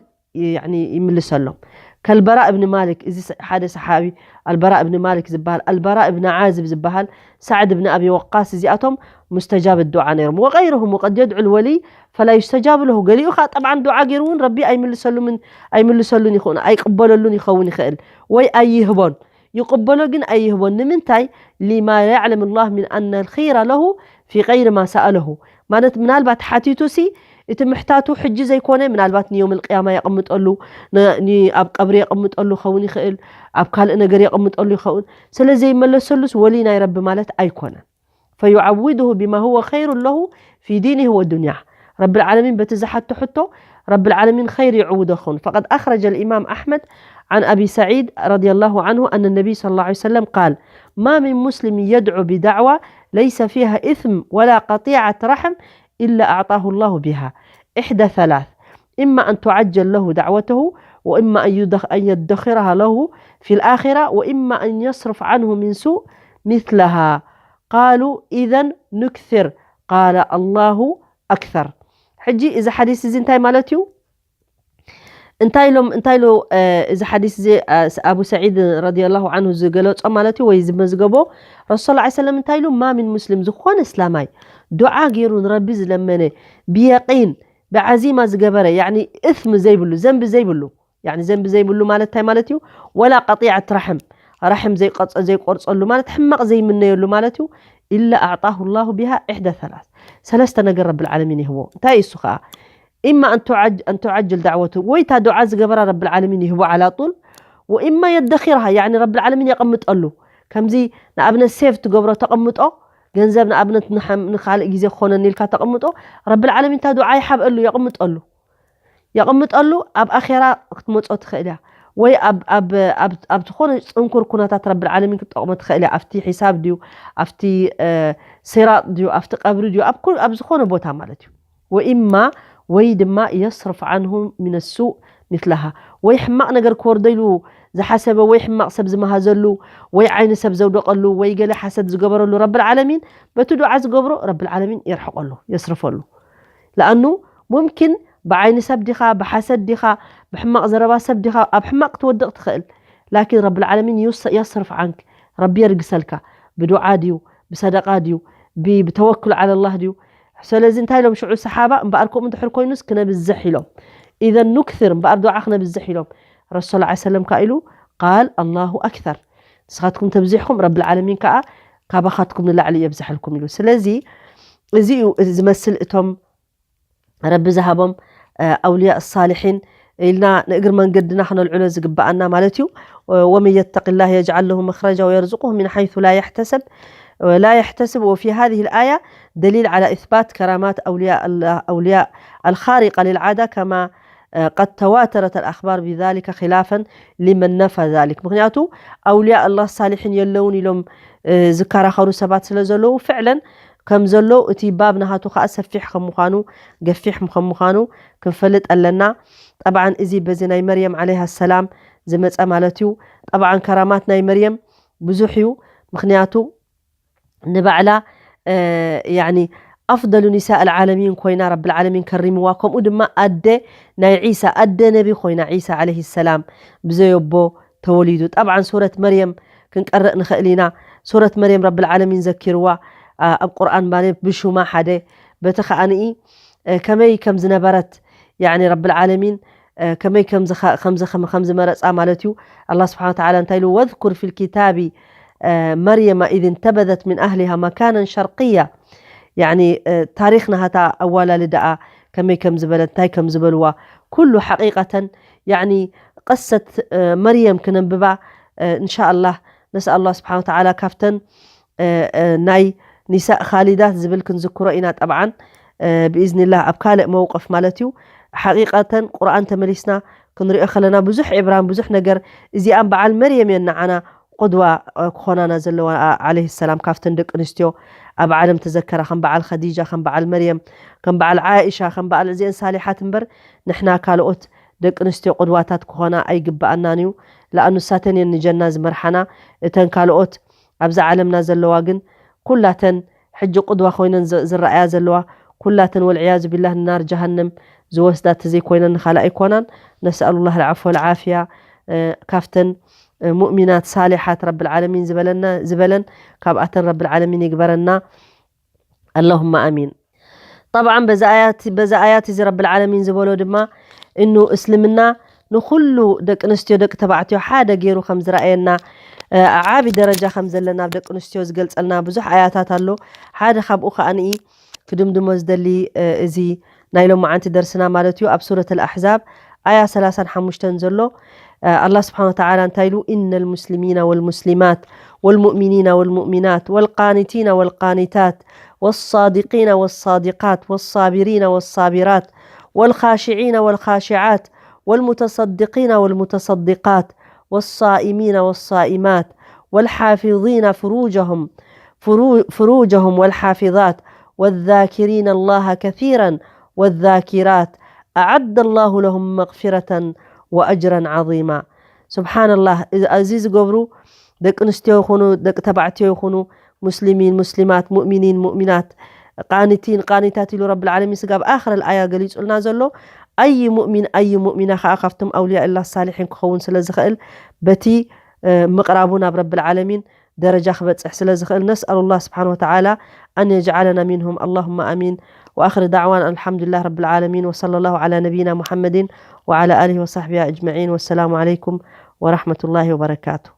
ያኒ፣ ይምልሰሎም። ከልበራ እብኒ ማሊክ፣ እዚ ስ-፣ ሓደ ሰሓቢ፣ ኣልበራ እብኒ ማሊክ ዝበሃል፣ ኣልበራ እብኒ ዓዝብ ዝበሃል፣ ሳዕድ እብኒ ኣቢ ወቃስ፣ እዚኣቶም ሙስተጃብ ዱዓ ነይሮም። ወገይሩሁም፣ ወቀድ የድዑ ልወልይ ፈላ ዩስተጃቡ ለሁ። ገሊኡ ኸዓ ጠብዓን ዱዓ ገይሩ እውን ረቢ ኣይምልሰሉምን፣ ኣይምልሰሉን ይኸውን፣ ኣይቅበለሉን ይኸውን ይኽእል፣ ወይ ኣይህቦን። ይቕበሎ ግን ኣይህቦን። ንምንታይ? ሊማ ያዕለም ላህ ምን ኣነ ልኺረ ለሁ ፊ ገይሪ ማ ሰኣለሁ። ማለት ምናልባት ሓቲቱ ሲ፣ እቲ ምሕታቱ ሕጂ ዘይኮነ፣ ምናልባት ንዮም ልቅያማ የቕምጠሉ፣ ን-፣ ን-፣ ኣብ ቀብሪ የቕምጠሉ ኸውን ይኽእል፣ ኣብ ካልእ ነገር የቕምጠሉ ይኸውን። ስለ ዘይመለሰሉስ ወሊ ናይ ረቢ ማለት ኣይኮነን። ፈዩዓውድሁ ቢማ ሁወ ኸይሩ ለሁ ፊ ዲንህ ወዱንያህ። ረብል ዓለሚን በቲ ዝሓቶ ሕቶ፣ ረብል ዓለሚን ኸይር ይዕውዶ ኸውን። ፈቀድ ኣኽረጀ ልኢማም ኣሕመድ ዓን ኣቢ ሰዒድ ረዲየላሁ ዓንሁ ኣነ ነቢይ ሰለላሁ ዓለይሂ ወሰለም ቃል፣ ማ ሚን ሙስሊም የድዑ ቢዳዕዋ ለይሰ ፊሃ ኢስም ወላ ቀጢዐት ረሕም ኢላ ኣዕጣሁ ላሁ ቢሃ ኢሕደ ሰላስ፣ ኢማ ኣን ቱዓጀል ለሁ ዳዕወተሁ፣ ወኢማ ኣን ዩደኽ-፣ ኣን የደኽረሃ ለሁ ፊ ልኣኺራ፣ ወኢማ ኣን የስርፍ ዓንሁ ሚን ሱእ ሚስለሃ። ቃሉ ኢዘን ኑክሲር፣ ቃለ ኣላሁ ኣክሰር። ሕጂ እዚ ሓዲስ እዚ እንታይ ማለት እዩ? እንታይ ኢሎም፣ እንታይ ኢሉ፣ እ፣ እዚ ሓዲስ እዚ፣ እ፣ ስ-፣ ኣቡ ሰዒድ ረዲየላሁ ዓንሁ ዝገለጾ ማለት እዩ፣ ወይ ዝመዝገቦ? ረሱል ሰለላሁ ዐለይሂ ወሰለም እንታይ ኢሉ? ማ ሚን ሙስሊም፣ ዝኾነ እስላማይ ዱዓ ገይሩ ንረቢ ዝለመነ፣ ብየቂን፣ ብዓዚማ ዝገበረ፣ ያኒ እስም ዘይብሉ፣ ዘንቢ ዘይብሉ፣ ያኒ ዘንቢ ዘይብሉ ማለት እንታይ ማለት እዩ? ወላ ቀጢዐት ረሕም፣ ረሕም ዘይቀጸ-፣ ዘይቆርጸሉ ማለት፣ ሕማቕ ዘይምነየሉ ማለት እዩ። ኢላ ኣዕጣሁ ላሁ ቢሃ ኢሕደ ሰላስ፣ ሰለስተ ነገር ረብል ዓለሚን ይህቦ። እንታይ እዩ እሱ ከዓ? ኢማ ኣን ቱዓጅ-፣ ኣን ቱዓጅል ዳዕወቱ፣ ወይ እታ ዱዓ ዝገበራ ረብል ዓለሚን ይህቦ ዓላ ጡል፣ ወኢማ የደኺርሃ፣ ያኒ ረብል ዓለሚን የቐምጠሉ። ከምዚ ንኣብነት ሴቭ ትገብሮ ተቐምጦ፣ ገንዘብ ንኣብነት ንሓም-፣ ንኻልእ ግዜ ክኾነኒ ኢልካ ተቐምጦ፣ ረብል ዓለሚን እታ ዱዓ ይሓብአሉ፣ የቐምጠሉ። የቐምጠሉ፣ ኣብ ኣኼራ ክትመጾ ትኽእል እያ። ወይ ኣብ፣ ኣብ፣ ኣብ፣ ኣብ ዝኾነ ጽንኩር ኩነታት ረብል ዓለሚን ክትጠቕሞ ትኽእል እያ። ኣብቲ ሒሳብ ድዩ፣ ኣብቲ፣ እ፣ ሲራጥ ድዩ፣ ኣብቲ ቀብሪ ድዩ፣ ኣብ ኩ-፣ ኣብ ዝኾነ ቦታ ማለት እዩ። ወኢማ፣ ወይ ድማ የስርፍ ዓንሁ ሚነ ሱእ ሚስለሃ፣ ወይ ሕማቕ ነገር ክወርዶ ኢሉ ዝሓሰበ፣ ወይ ሕማቕ ሰብ ዝመሃዘሉ፣ ወይ ዓይኒ ሰብ ዘውደቐሉ፣ ወይ ገለ ሓሰድ ዝገበረሉ ረብል ዓለሚን በቲ ዱዓ ዝገብሮ ረብል ዓለሚን የርሕቐሉ፣ የስርፈሉ። ለኣኑ ሙምኪን ብዓይኒ ሰብ ዲኻ፣ ብሓሰድ ዲኻ፣ ብሕማቕ ዘረባ ሰብ ዲኻ፣ ኣብ ሕማቕ ክትወድቕ ትኽእል። ላኪን ረብል ዓለሚን ዩስ-፣ የስርፍ ዓንክ፣ ረቢ የርግሰልካ። ብዱዓ ድዩ፣ ብሰደቃ ድዩ፣ ብ-፣ ብተወክል ዓለላህ ድዩ? ስለዚ እንታይ ኢሎም ሽዑ ሰሓባ? እምበኣር ከምኡ እንድሕር ኮይኑስ ክነብዝሕ ኢሎም። ኢዘን ኑክስር፣ እምበኣር ዱዓ ክነብዝሕ ኢሎም። ረሱል ሰለላሁ ዐለይሂ ወሰለም ከኣ ኢሉ፣ ቃል ኣላሁ ኣክሰር። ንስኻትኩም ተብዚሕኩም ረብል ዓለሚን ከኣ ካባኻትኩም ንላዕሊ የብዝሐልኩም ኢሉ። ስለዚ እዚ እዩ፣ እዚ ዝመስል እቶም ረቢ ዝሃቦም፣ እ፣ ኣውልያ ሳሊሒን ኢልና ንእግሪ መንገድና ክነልዕሎ ዝግብኣና ማለት እዩ። ወመን የተቂ ላህ የጅዓል ለሁ መኽረጃ ወየርዙቅሁ ሚን ሓይሱ ላ የሕተሰብ፣ ላ የሕተስብ። ወፊ ሃዚህ ልኣያ ደሊል ዓላ ኢስባት ከራማት ኣውልያ ኣላ-፣ ኣውልያ ኣልኻሪቀ ልልዓዳ ከማ قد تواترت الأخبار بذلك خلافا لمن نفى ذلك. ምኽንያቱ ኣውልያ ኣላህ ሳሊሒን የለውን ኢሎም ዝከራኸሩ ሰባት ስለ ዘለዉ፣ ፍዕለን ከም ዘሎ እቲ ባብ ናሃቱ ከዓ ሰፊሕ ከም ምዃኑ፣ ገፊሕ ከም ምዃኑ ክንፈልጥ ኣለና። ጠብዓን እዚ በዚ ናይ መርየም ዓለይሃ ሰላም ዝመፀ ማለት እዩ። ጠብዓን ከራማት ናይ መርየም ብዙሕ እዩ። ምኽንያቱ ንባዕላ ያኒ ኣፍደሉ ኒሳእ ልዓለሚን ኮይና ረብል ዓለሚን ከሪምዋ። ከምኡ ድማ ኣደ ናይ ዒሳ፣ ኣደ ነቢ ኮይና፣ ዒሳ ዓለይሂ ሰላም ብዘይ ኣቦ ተወሊዱ። ጠብዓን ሱረት መርየም ክንቀርእ ንኽእል ኢና። ሱረት መርየም ረብል ዓለሚን ዘኪርዋ ኣብ ቁርኣን ማለት ብሹማ ሓደ፣ በቲ ከኣንኢ ከመይ ከም ዝነበረት ያኒ ረብል ዓለሚን ከመይ ከም ዝመረፃ ማለት እዩ። ኣላ ስብሓን ተዓላ እንታይ ኢሉ? ወዝኩር ፊ ልኪታቢ መርየማ ኢዝ እንተበዘት ምን ኣህሊሃ መካነን ሸርቅያ። ያኒ ታሪክ ናሃታ ኣዋላልዳኣ ከመይ ከም ዝበለት እንታይ ከም ዝበልዋ ኩሉ ሓቂቀተን ያኒ ቀሰት መርየም ክነንብባ እንሻ ኣላህ ነስኣል ኣላ ስብሓን ተዓላ ካብተን ናይ ኒሳእ ካሊዳት ዝብል ክንዝክሮ ኢና። ጠብዓን ብኢዝኒላህ ኣብ ካልእ መውቀፍ ማለት እዩ። ሓቂቀተን ቁርኣን ተመሊስና ክንሪኦ ከለና ብዙሕ ዕብራን ብዙሕ ነገር እዚኣን በዓል መርየም እየን ንዓና ቁድዋ ክኾናና ዘለዋ ዓለይሂ ሰላም ካብተን ደቂ ኣንስትዮ ኣብ ዓለም ተዘከራ ከም በዓል ኸዲጃ ከም በዓል መርየም ከም በዓል ዓኢሻ ከም በዓል እዚአን ሳሊሓት እምበር ንሕና ካልኦት ደቂ ኣንስትዮ ቁድዋታት ክኾና ኣይግበኣናን እዩ። ለኣኑ እሳተን እየን ንጀና ዝመርሓና። እተን ካልኦት ኣብዛ ዓለምና ዘለዋ ግን ኩላተን ሕጂ ቁድዋ ኮይነን ዝረኣያ ዘለዋ ኩላተን ወልዕያዙ ቢላህ ንናር ጀሃነም ዝወስዳ ተዘይኮይነን ንኻልእ ኣይኮናን። ነስኣሉላህ ልዓፎ ልዓፍያ። ካብተን ሙእሚናት ሳሊሓት ረብል ዓለሚን ዝበለና ዝበለን ካብኣተን ረብል ዓለሚን ይግበረና። ኣላሁማ ኣሚን። ጠብዓን በዚ ኣያት እዚ ረብል ዓለሚን ዝበሎ ድማ እኑ እስልምና ንኩሉ ደቂ ኣንስትዮ ደቂ ተባዕትዮ ሓደ ገይሩ ከም ዝረኣየና ዓቢ ደረጃ ከም ዘለና ኣብ ደቂ ኣንስትዮ ዝገልጸልና ብዙሕ ኣያታት ኣሎ። ሓደ ካብኡ ከኣንኢ ክድምድሞ ዝደሊ እዚ ናይ ሎማዓንቲ ደርስና ማለት እዩ ኣብ ሱረት ኣልኣሕዛብ ኣያ ሰላሳን ሓሙሽተን ዘሎ ኣላ ስብሓን ወተዓላ እንታይ ኢሉ? إن المسلمين والمسلمات والمؤمنين والمؤمنات والقانتين والقانتات والصادقين والصادقات والصابرين والصابرات والخاشعين والخاشعات والمتصدقين والمتصدقات والصائمين والصائمات والحافظين فروجهم فروجهم والحافظات والذاكرين الله كثيرا والذاكرات أعد الله لهم مغفرة وأجرا عظيما. سبحان الله. እዚ ዝገብሩ ደቂ ኣንስትዮ ይኹኑ ደቂ ተባዕትዮ ይኹኑ ሙስሊሚን ሙስሊማት ሙእሚኒን ሙእሚናት ቃኒቲን ቃኒታት ኢሉ ረብል ዓለሚን ስጋብ ኣኽር ኣያ ገሊጹልና ዘሎ ኣይ ሙእሚን ኣይ ሙእሚና ከዓ ካብቶም ኣውልያ ኢላ ሳሊሒን ክኸውን ስለ ዝኽእል በቲ ምቕራቡ ናብ ረብል ዓለሚን ደረጃ ክበጽሕ ስለ ዝኽእል ነስኣሉ ላህ ስብሓን ወተዓላ ኣን የጅዓለና ሚንሁም ኣላሁማ ኣሚን። وآخر دعوانا الحمد لله رب العالمين وصلى الله على نبينا محمد وعلى آله وصحبه أجمعين والسلام عليكم ورحمة الله وبركاته.